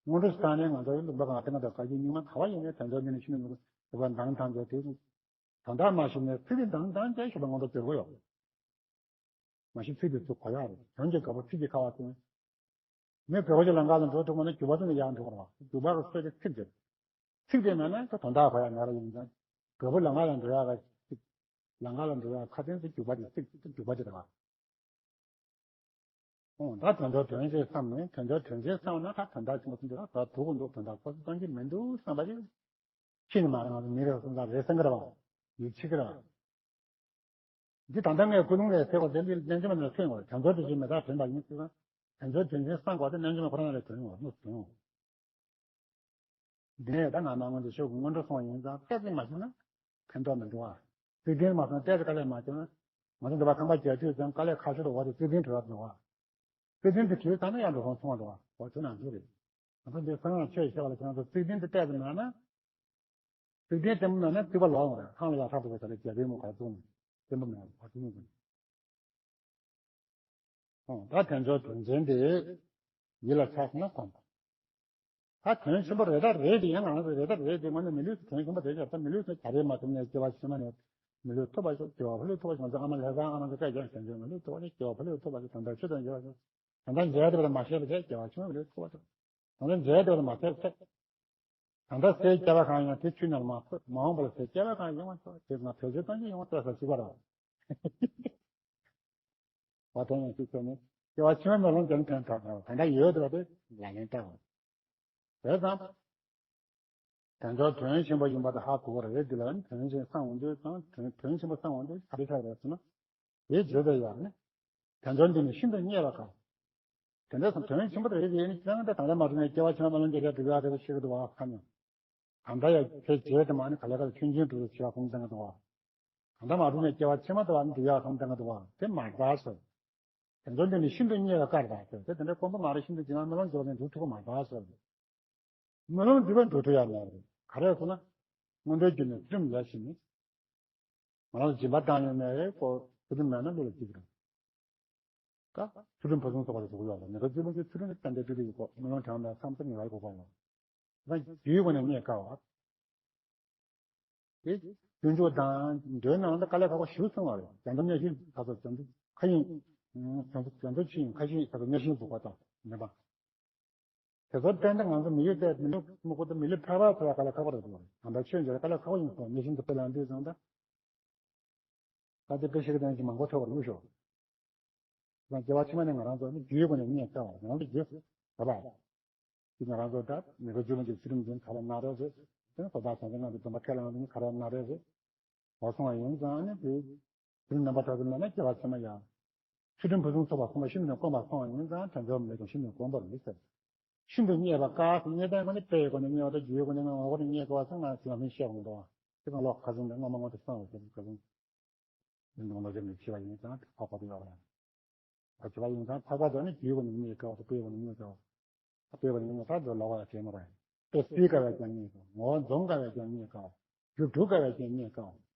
སྔོན་འགྲོ་ཞིག་བཏང་ནས་ང་ཚོ་ལུང་པ་གང་སྟེང་དང་བཀའ་བརྒྱུད་རྙིང་མ་ག་བ་ཡིན་ནའི་དོན་ཚོགས་ཉིད་ནས་ཤི་ནས་མི་དགོས་པ་འདང་ཐང་རྒྱལ་དེ། ད་ལྟ་མ་ཤི་ནས་ཚིག་འདི་འདང་འདང་བྱས་ཤོག་པ་སྔོན་འགྲོ་བྱེད་དགོས་ཡོད། མ་གཞི་ཚིག་དེ་ཚུར་གོ་ཡག་རེད། དོན་གྱི་དགའ་པོ་ཚིག་གི་ཁ་བ་ཅན། མི་དགའ་པོ་ཅིག་ལམ་ཁ་ལ་འགྲོ་ཐུབ་པ་ན་རྒྱུ་བ་དེ་ནས་ཡར་འགྲོ་བ་རེད་བ། རྒྱུ་བ་གི་སྲོལ་དེ་ཚིག་དེ་རེད། ཚིག་དེ་མེད་ན་ད་དོན་དག་གོ་ཡག་མེད་པ་ཡིན་ཙང་། དགའ་པོ་ལམ་ཁ་ལ་འགྲོ་ཡག་གི་ཚིག་ལམ་ཁ་ལ་འགྲོ་ཡག་ཁ་དན་དེ་རྒྱུ་བ་དེ་ཚིག་དེ་རྒྱུ་བ་དེ་རེད་བ། ཨོ་ད་དོན་དག་དོན་ཞེས་བསམ་ནས་དོན་དག་དོན་ཞེས་བསམ་ན་ད་དོན་དག་ཆེན་པོ་ཚིག་དེ་རེད་བ། ད་དུག་གི་འདུག་དོན་དག་ཁོ་ཚོ་གཏོང་གི་མི་འདུག་བསམ་པ་ཅིག་ཁྱེད་ནི་མ་རེད། ང་ཚོ་མི་རེད་བསམ་ས་རེད་བསམ་གི་རེད་བ། ཡིད་ཆེས་གི་རེད་བ། འདི་ད་ལྟ་ངས་ཀུན་སློང་ལས་ཟེར་བ་དེ་འདི་རྣལ་འབྱོར་མ་ནས་ཐོན་ཡོང་བ་རེད། དོན་ཚོགས་དེ་བཞིན་མི་རྟག་དྲན་པ་ཡིན་ཟེར་ན། དོན་ཚོགས་དོན་ཆེན་བསམ་དགོས་དེ་རྣལ་འབྱོར་མ་ཁོ་རང་ལས་ཐོན་ཡོང་བ་རྣོ་ཐོན་ཡོང་། འདི་ནས་ད་ང་མ་སྔོན་དུ་ཤོག་གི་སྔོན་འགྲོ་སོང་བ་ཡིན་ཙང་ཏོག་ཙམ་མ་ཤེས་ན་ཕན་ཐོགས་མི་འདུག་ཨ། བརྩེགས་ལྡན་མ་སོང་ཏོག་ཙམ་དཀའ་ལས་མ་བྱུང་ན། ང་ཚོ་འདི་བ་ཁང་པ་རྒྱག་དུས་ཙང་དཀའ་ལས་ཁག་ཤོས་དུ་བ་དེ་བརྩེགས་ལྡན་བྲོས་བ་འདུག་ཨ། བརྩེགས་ལྡན་དེ་བྲོས་ཚར་ན་ཡང་འགྲོ་སོང་ཚོང་བ་འདུག་ཨ། འོ་དེ་ནང་ཚོ་རེད། ང་ཚོ་འདི་གསང་སྔགས་ཆོས་བཤད་པ་ལ་ཁྱེད་རང་ཚོ་བརྩེགས་ལྡན་དེ་གཏད་དུ་མེད་ན། བརྩེགས་ལྡན་དེ་མོ་མེད་ན་རྩིག་པ་ལོག་འོང་རེད། ཁང་ལ་ཡར་ཐག་ཐུག་པའི་ས་ལ་རྒྱ་བལ་མོ་ག་རེ་བཙུགས་ནས། བརྟན་པོ་མེད་པ་དེ་ཉིད་ཡིན། ཨོ་ད་དལ་འབྱོར་དོན་ཆེན་དེ་ཡིད་ལ་ཆགས་སོང་ན་ཁོམ། ད་དོན་ཆེན་པོ་རེད་ད་རེད་དེ་ཡང་ང་ཚོ་རེད་ད་རེད་དེ་ང་ཚོ་མི་ལུས་དོན་ཆེན་པོ་རེད་ཀྱང་ད་མི་ལུས་དོན་ག་རེ་མ་ཐུབ་ནས་སྐྱེ་བ་ཕྱི་མ་ནས་མི་ལུས་ཐུབ་པ་ཞིག་སྐྱེ་བ་ཕ་ལུས་ཐུབ་པ་ཞིག་ང་ཚོ་ཨ་མ་ལྷ་སའི་ཨ་མ་ཚོ་སྐད་ཀྱང་ཞལ་འཇོག་མི་ལུས་ཐུབ་པ་ཞིག་སྐྱེ་བ་ཕ་ལུས་ཐུབ་པ་ཞིག་དམ་པའི་ཆོས་དང་འབྲེལ་བ་ཞིག་ད་ལྟ་མཇལ་བསྡད་པ་དང་མ་བཤད་པ་བྱས་སྐྱེ་བ་ཕྱི་མ་མི་ལུས་ཐུབ་པ་ཞིག་ད་ལྟ་མཇལ་བསྡད་པ་དང་མ་བཤད་པ་བྱས། ད་ལྟ་སའི་སྐྱེ་བ་གང་ཡིན་དེ་ཆུ་ནང་མ་ཕོད་མ་འོངས་པ་ལ་སའི་སྐྱེ་བ་གང་ཡིན་ཡོང་བ་ཤོག་དེ་ང་བེད་སྤྱོད་གཏོང་གི་ཡོང་བ་སྤྲད་ས་ཅིག་པ་ར། བ་དོན་ཡང་ཅིག་ཚོ་ནི་སྐྱེ་བ་ཕྱི་མ་མེ་ལོང་ཅན་ཕན་ཐོགས་ད་ལྟ་ཡོད་དེ་བ་དེ་ལག་ལེན་བསྟར་བ། བྱས་ཙང་། དལ་འབྱོར་དོན་ཆེན་པོ་ཡིན་པ་དེ་ཧ་གོ་བ་རེད། འདི་ལ་ནི་དོན་ཆེན་བསམ་འོང་དུས་ཙང་དོན་དོན་ཆེན་པོ་བསམ་འོང་དུས་ག་རེ་ཆགས་རེད་ཟེར་ན། དེའི་བརྗོད་པའི་ཡར་ནི། དལ་འབྱོར་འདི་ནི་ཤིན་ཏུ་རྙེད་པ་དཀའ། དེ་འདྲ་སོང་དོན་ཆེན་པོ་དེ་རེད་དེ་ནི་ཙང་ད་ད་ལྟ་མ་གྲུབ་ནས་སྐྱེ་བ་ཕྱི་མ་མ་ལོན་གྱི་རེད་འདུག་ཡ་དེ་ཤེས་ཀྱི་འདུག་བ་ཁ་ནས། ད་ལྟ་ཡ་ཁྱེད་བྱས་དེ་མ་ནི་ག་ལེ་ག་ལེ་ཆུང་ཆུང་འགྲོ་རུ་བྱེད་པ་ཁོང་ཙང་གི་འདུག་བ། ད་ལྟ་མ་གྲུབ་ནས་སྐྱེ་བ་ཕྱི་མ་དུ་བ་ནི་འདུག་ཡ་ཁོང་ཙང་གི་འདུག་བ་དེ་མ་རེད་ཟེར། དེ་ཚོ་འདི་ནི་ཤིན་ཏུ་རྙེད་པ་དཀའ་རེད་ཟེར། དེ་དེ་འདྲའི་དཀོན་པོ་མ་རེད། ཤིན་ཏུ་ཇི་ལྟར་མེ་ལོང་འཇིག་པ་ནས་འགྲོ་ཐུབ་ཀྱི་མ་རེད་ཟེར། མེ་ལོང་འཇིག་པ་འགྲོ་ཐུབ་ཡ་མེད་རེད། ག་རེ་ཟེར་ན། སྔོན་འགྲོའི་རྒྱུ་ནི་ཚུལ་ཁྲིམས་ལས་ཤེས་ནི། ང་རང་ཚོ་སྦྱིན་པ་བཏང་ཡོད་མེད་རེད་ཁོ་ཚུལ་ཁྲིམས་མེད་ན་བློ་ལ་སྐྱིད་རེད། ད་ཚུལ་ཁྲིམས་ཕུན་སུམ་ཚོགས་པ་ལ་འགྲོ་གི་ཡོད་ལ་ནི་ཁོ་ཚུལ་ཁྲིམས་ཚུལ་ཁྲིམས་ཏན་ཏན་སྤྲོད་ཀྱི་ཡོད་ཁོ་མེ་ལོང་དྲངས་ན་བསམ་ཚུལ་ངེས་པར་དགོས་པ་ལ། ད་རྒྱུའི་སྒོ་ནས་རྙེད་དཀའ་བ། དེ་རྒྱུན་འཇུག་དང་འདོད་ནང་ལ་དཀའ་ལས་ཁག་པོ་ཞིག་སོང་བ་རེད། རྒྱ་མཚོ་གཉའ་ཤིང་ད་ཚོ་རྒྱ་མཚོ་མཁའ་དབྱིངས། རྒྱ་མཚོ་རྒྱ་མཚོ་ཆུ་དབྱིངས་མཁའ་དབྱིངས་ད་ཚོ་གཉའ་ཤིང་འཛུགས་པ་དང་མེད་པ། དེ་ཚོ་ཏན་ཏན་ང་ཚོ་མི་ཡུལ་ཏེ་མི་ལུགས་མི་ཁོ་ཏེ་མི་ལུགས་ཕལ་པ་ཚོ་ལ་དཀའ་ལས་ཁག་པོ་རེད་འདུག་དམ་པའི་ཆོས་འབྱོར་དཀའ་ལས་ཁག་པོ་ཡིན་སོང་གཉའ་ཤིང་དུ་དཔེ་ལ་འདུས་ཙང་ད། ད་དེ་དཔེ་ཤེས་ཀྱི་དོན་གྱི་མང་པོ་ཐོབ་པར་འུ་ཤོག་ང་སྐྱེ་བ་ཕྱི་མ་ནས་ང་རང་ཚོ་ནི་རྒྱུའི་སྒོ་ནས་རྙེད་དཀའ་བ་ང་རང་ཚོ་རྒྱུ་བ་ལ། དེ་ང་རང་ཚོ་ད་མི་དགེ་བཅུ་སྤོང་གི་ཚུལ་ཁྲིམས་འཛིན་ག་རེ་གནང་རེད་ཟེར། དེ་ནི་སོ་ཐར་སངས་རྒྱས་ང་ཚོ་སྡོམ་པ་ཁས་བླངས་ནི་ག་རེ་གནང་རེད་ཟེར། འོ་སོང་བ་ཡིན་ཙང་ནི་དེ། དེ་རྣམ་པ་ཐོབ་ཀྱི་མེད་ན་སྐྱེ་བ་ཕྱི་མ་ཡང་། ཚུལ་ཁྲིམས་ཕུན་སུམ་ཚོགས་པ་སོང་བ་ཤིན་ཏུ་ནས་དཀོན་པ་སོང་བ་ཡིན་ཙང་དལ་འབྱོར་མེད་ཀྱང་ཤིན་ཏུ་ནས་དཀོན་པོ་རེད་ཟེར། ཤིན་ཏུ་རྙེད་པ་དཀའ་ཟེར་རྙེད་སྟངས་ཁོ་ནི་དཔེའི་སྒོ་ནས་རྙེད་པ་དང་རྒྱུའི་སྒོ་ནས་ངོ་བོ་ནས་རྙེད་དཀའ་བ་ཚང་ང་ཚོས་ལམ་ལྷོང་བཤད་དགོས་འདུག་དེ་གང་ལོག་ཁ་སང་དང་སྔ་མ་སྔོན་དུ་སོང་བ་ཞིག་ཁ་སང་། མི་འདུག་ལོ་རྒྱུས་ནས་ཕྱི་བ་ཡིན་ཙང་འཕགས་པ་དེ་ཡོད་རེད། ད་ཕྱི་བ་ཡིན་ཙང་འཕགས་པ་དེ་ནི་རྒྱུའི་སྒོ་ནས་རྙེད་དཀའ་བ་དང་དཔེའི་སྒོ་ནས་རྙེད་དཀའ་བ། དཔེ་བ་ནི་ད་དུ་ལོག་པ་ཡང་བྱེད་མ་རེད། དཔེ་སྲིད་དཀའ་བས་ཀྱང་རྙེད་དཀའ། ངོ་བོ་འཛོམས་དཀའ་བས་ཀྱང་རྙེད་དཀའ། རྒྱུ་སྒྲུབ་དཀའ་བས་ཀྱང་རྙེད་དཀའ།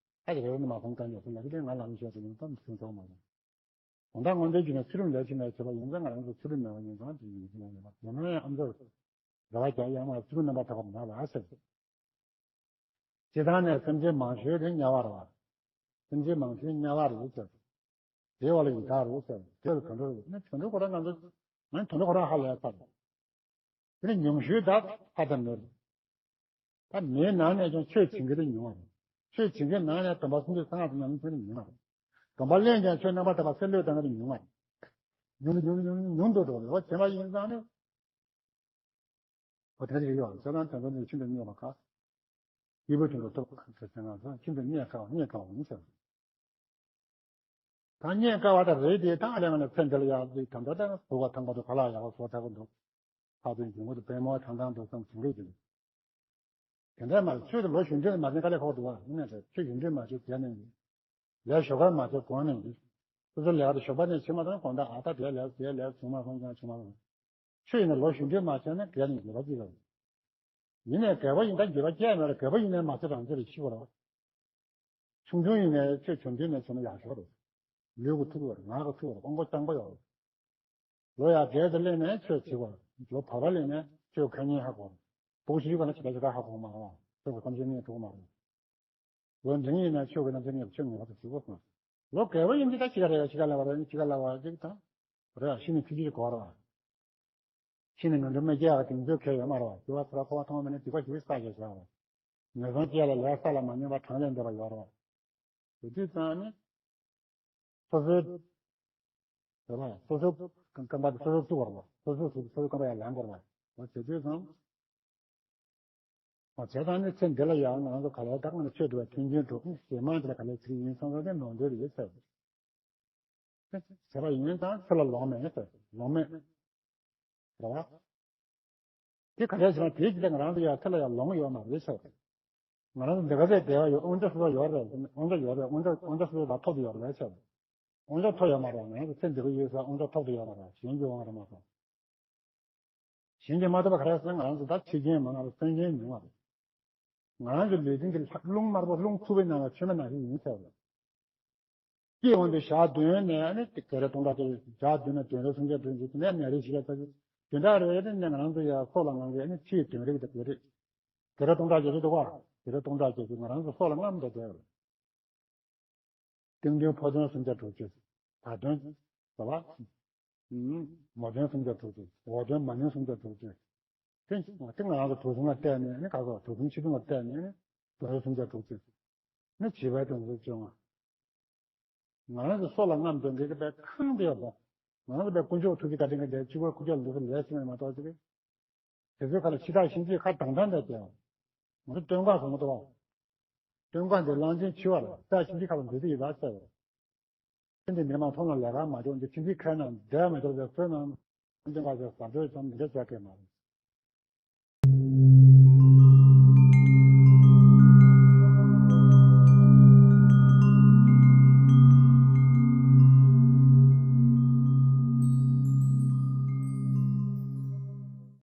ད་ཅི་རེད་ནི་མ་ཕུང་ཀ་ཉོག་ཕུང་ལ་དེ་ང་ལམ་ཤེས་སུ་ཡོང་ཙམ་ཕུང་ཆོག་མ་རེད། དོན་དག་དངོས་འབྲེལ་གྱི་ནི་ཚུལ་ཁྲིམས་ལས་ཕྱིན་ནས་བྱེད་པ་ཡིན་ཙང་ང་རང་ཚོ་ཚུལ་ཁྲིམས་མེད་པ་ཡིན་ཙང་དེ་ཡིན་གྱི་ཡོད་མ་རེད། དེ་ནས་ཡང་ཨམ་ཅོག་རེ་བ་རྒྱག་ཡ་མ་ཚུལ་ཁྲིམས་རྣམ་པར་དག་པ་མ་ལ་ཟེར། སྤྱིར་བཏང་ནས་སེམས་ཅན་མང་ཤོས་དེ་དམྱལ་བ་རེད་བ། སེམས་ཅན་མང་ཤོས་དམྱལ་བ་རེད་ཟེར། དེ་བ་ལ་ཡི་དྭགས་རེད་ཟེར། དེ་ལ་དུད་འགྲོ་རེད་ཟེར། དུད་འགྲོ་ཁོ་རང་ང་ཚོ་ང་དུད་འགྲོ་ཁོ་རང་ཧ་ལས་ཚར། དེ་ནི་ཉུང་ཤོས་ད་ཧ་ད་མེད། ད་མེད་ནང་ནས་ཀྱང་ཆོས་བྱེད་མཁན་དེ་ཉུང་བ་རེད། ཆོས་བྱེད་མཁན་ནང་ནས་དམ་པ་སངས་རྒྱས་སངས་རྒྱས་ཉམས་ལེན་བྱེད་མཁན་ཉུང་བ་རེད། སྡོམ་པ་ལེན་ཀྱང་ཆོས་རྣམ་པར་དག་པ་སེམས་བློས་བཏང་མཁན་དེ་ཉུང་བ་རེད། ཉུང་ཉུང་ཉུང་ཉུང་དུ་འགྲོ་རེད་བ། བྱས་པ་ཡིན་ཙང་ནི། འོ་དེ་རེད་ཡོད། བྱས་ཙང་དོན་དུ་ནི་ཤིན་ཏུ་རྙེད་པ་དཀའ། སྐྱེས་བུ་དོན་དུ་སྟོབས་དཀའ་ཟེར་ན་ཤིན་ཏུ་རྙེད་དཀའ་བ་རྙེད་དཀའ་བ་ཡིན་ཟེར། ད་རྙེད་དཀའ་བ་ད་རེད་དེ་ད་ཨ་ལས་ང་ནི་ཚེ་འདི་ལ་ཡག་ཅིག་ད་ལྟ་ད་དུ་བ་ཐང་པ་དུ་ག་ལ་ཡག་པ་བཟོ་ཐག་གི་འདུག་ཕ་དོན་གྱི་ངོ་དུ་པད་མོ་ཐང་ཐང་དུ་བསམ་བྱུང་རེད་དེ། དེ་འདྲ་མ་ཆོས་དུ་ལོ་གཞོན་དུས་མ་ཟིན་དཀའ་ལས་ཁག་འདུག་བ་ཡིན་ན་ཆོས་གཞོན་དུས་མ་ཆོས་དེ་ནས། ལས་ཞོགས་པ་མ་བྱས་གོང་ནས་འདི། སོ་སོ་ལས་ཀ་དེ་ཞོགས་པ་ནས་བྱེད་མ་ཐུབ་ན་དགོང་དག་ཨ་ད་དེ་ལས་དེ་ལས་བྱུང་མ་སོང་ཀྱང་བྱུང་མ་སོང་། ཆོས་ཡིན་ན་ལོ་གཞོན་དུས་མ་བྱས་ན་རྒས་ནས་འགྱོད་པ་སྐྱེ་གི་རེད། ཡིན་ནའི་རྒས་པ་ཡིན་ད་འགྱོད་པ་སྐྱེ་མེད་ལ་རྒས་པ་ཡིན་ནའི་མ་བྱས་རང་བྱས་ལ་ཤི་བ་རེད། ཆུང་ཆུང་ཡིན་ནའི་ཆོས་བྱུང་དུས་ནས་བྱུང་ན་ཡག་ཤོས་རེད། ལུས་ཀྱི་ཐུག་ཡོད་རེད། ངག་གི་ཐུག་ཡོད་རེད། དབང་པོ་རྐྱང་པ་ཡོད་རེད། ལོ་ཡར་རྒས་དེ་སླེབས་ནས་ཆོས་བྱེད་དགོས། ལོ་བར་པ་སླེབས་ནས་ཆོས་ཁ་ཉིན་ཧ་གོ། སྤུ་གུ་ཞིག་ཡོད་པ་ན་ཇི་ལྟར་ཇི་ལྟར་ཧ་གོ་མ་རེད་བ། ཆོས་ཀྱི་གཏམ་བཤད་གཉིས་ཐུག་མ་རེད། ལོ་འབྲིང་ཡིན་ན་ཆོས་ཀྱི་གཏམ་བཤད་གཉིས་ཆོས་ཉན་པ་དེ་ཞིག་གོ་སོང་། ལོ་རྒས་པ་ཡིན་དུས་ད་ཅི་ག་རེད་ཅི་ག་ལབ་པ་རེད་ཅི་ག་ལབ་པ་ཅིག་དང་། རེད་ཤི་ནས་ཕི་ཅི་གོ་རེད་བ། ཤི་ནས་ནོར་འཁྲུལ་མི་སྐྱེ་ཡག་གི་དེང་ཚོད་ཁེལ་ཡོད་མ་རེད་བ། སྐྱེ་བ་ཚོ་ལ་འཁོར་བ་མཐོང་བ་མེད་ན་སྡིག་པ་ཞིག་བསགས་ཀྱི་བཞག་རེད། ངན་སོང་སྐྱེ་ལ་ལས་བསགས་ལ་མ་ཉམས་པ་གྲངས་ལས་འདས་པ་ཡོད་རེད་བ། དེ་དུས་ཙང་ནི། སོ་སོའི། དེ་ལ་སོ་སོའི་རྐང་པ་དེ་སོ་སོས་བཙུགས་པ་རེད་བ། སོ་སོའི་གཟུགས་སོ་སོའི་རྐང་པ་ཡར་ལེན་དགོས་རེད་བ། འོ་བྱེད་དུས་ཙང་། འོ་བྱས་ཙང་ནི་ཚེ་འདི་ལ་ཡང་ང་ཚོ་ག་ལེར་ད་ང་ཚོ་ཆོས་སྒྲུབ་པའི་མཐུན་རྐྱེན་སྒྲུབ་རྗེས་མ་འདི་ལ་ག་ལེར་ཚིག་ཡིན་སོང་ཙང་དེ་ནོར་འདོད་རེད་ཟེར། བྱས་པ་ཡིན་ཙང་ཚེ་ལ་ལོང་མེད་ཟེར་ལོང་མེད། རེད་བ། དེ་ག་རེ་ཟེར་ན་དེའི་རྗེས་ལ་ང་རང་ཚོ་ཡང་ཚེ་ལ་ཡང་ལོང་ཡོད་མ་རེད་ཟེར། ང་རང་ཚོ་འདི་ག་ཚད་བདེ་བ་ཡོད་དབང་ཆ་སོ་སོ་ཡོད་རེད་དབང་ཆ་ཡོད་རེད་དབང་ཆ་དབང་ཆ་སོ་སོ་ལ་ཐོབ་ཏུ་ཡོད་རེད་ཟེར། དབང་ཆ་ཐོབ་ཡོད་མ་རེད་ང་རང་ཚོ་ཚེ་འདི་ག་ཡོད་ས་དབང་ཆ་ཐོབ་ཏུ་ཡོད་མ་རེད་གཞན་གྱི་དབང་རེད་མ་གཏོགས། གཞན་གྱིས་མ་ཐུབ་པ་ག་རེ་ཟེར་ན་ང་རང་ཚོ་ད་ཁྲིད་མཁན་མང་ང་རེད་སྟོན་མཁན་ཉུང་བ་རེད། ང་རང་ཚོ་ལུས་རྟེན་གྱི་ལྷ་རླུང་དམར་པོ་རླུང་འཚུབ་པའི་ནང་ལ་མཆོད་མེ་ནང་བཞིན་ཡིན་ཟེར་བ་རེད། སྐྱེས་འོང་དུས་ཞག་བདུན་ནས་ནི་བགེགས་རལ་སྟོང་ཕྲག་བརྒྱད་ཅུ། ཞག་བདུན་ནས་བདུན་རལ་སུམ་བརྒྱ་དྲུག་ཅུ། དེ་ནས་ནད་རིགས་བཞི་བརྒྱ་རྩ་བཞི། དེ་འདྲ་རེད་དེ་ནི་ང་རང་ཚོ་ཡ་སྲོག་ལ་རྔམ་གི་ནི་ཕྱིའི་གདོན་རིགས་དང་བགེགས་རིགས། བགེགས་རལ་སྟོང་ཕྲག་བརྒྱད་ཅུ་འདུག་བ། བགེགས་རལ་སྟོང་ཕྲག་བརྒྱད་ཅུ་ང་རང་ཚོ་སྲོག་ལ་རྔམ་དང་བསྡད་ཡོད། སྟེང་གདོན་ཕོ་གདོན་སུམ་བརྒྱ་དྲུག་ཅུ། བར་གདོན། ཟེར་བ། མོ་གདོན་སུམ་བརྒྱ་དྲུག་ཅུ། འོག་གདོན་མ་གདོན་སུམ་བརྒྱ་དྲུག་ཅུ། དེ་དེ་ང་རང་ཚོ་དུག་གསུམ་ལ་བལྟས་ནས་ནི་ག་ཚོད་དུག་གསུམ་ཕྱི་གདོན་ལ་བལྟས་ནས་ནི་གདོན་སུམ་བརྒྱ་དྲུག་ཅུ། ནི་བྱིས་པའི་གདོན་སུམ་བཅོ་ལྔ། ང་རང་ཚོ་སྲོག་ལ་རྔམ་སྟོན་མཁན་གྱི་པའི་ཁང་དེ་ཡོད་པ། ང་རང་ཚོ་པའི་དཀོན་མཆོག་ཐུགས་རྗེ་བཀའ་དྲིན་གྱིས་འདིར་གཅིག་པོ་ཁུར་ཁྱོད་ལུས་སུ་ལས་ཤིག་མེད་མ་གཏོགས་ཅིག་དེ་ཚོའི་ཁ་ལ་འཆི་བདག་གཤིན་རྗེའི་ཁ་དང་དང་འདྲ་སྟེ། ང་ཚོ་སྟོན་ཁ་བཟོ་མ་ཐུབ་པ། སྟོན་ཁ་འདི་གླང་ཆེན་འཆི་བ་ལ་ས་གཤིན་རྗེའི་ཁ་ལ་འདུས་ཏེ་ཡོད་ད་ཟེར། ཁྱེད་འདི་མི་མང་ཐོག་ན་ལས་ཀ་མ་འཇོག་འདི་ཁྱིམ་གྱི་ཁའི་ནང་བསྡད་མི་ཐུབ་པའི་བསོད་ནམས་སྟོན་ཁ་ཟེར་ཟ་འདོད་ཙམ་མི་འདྲ་བྱ་མཁན་མ་རེད།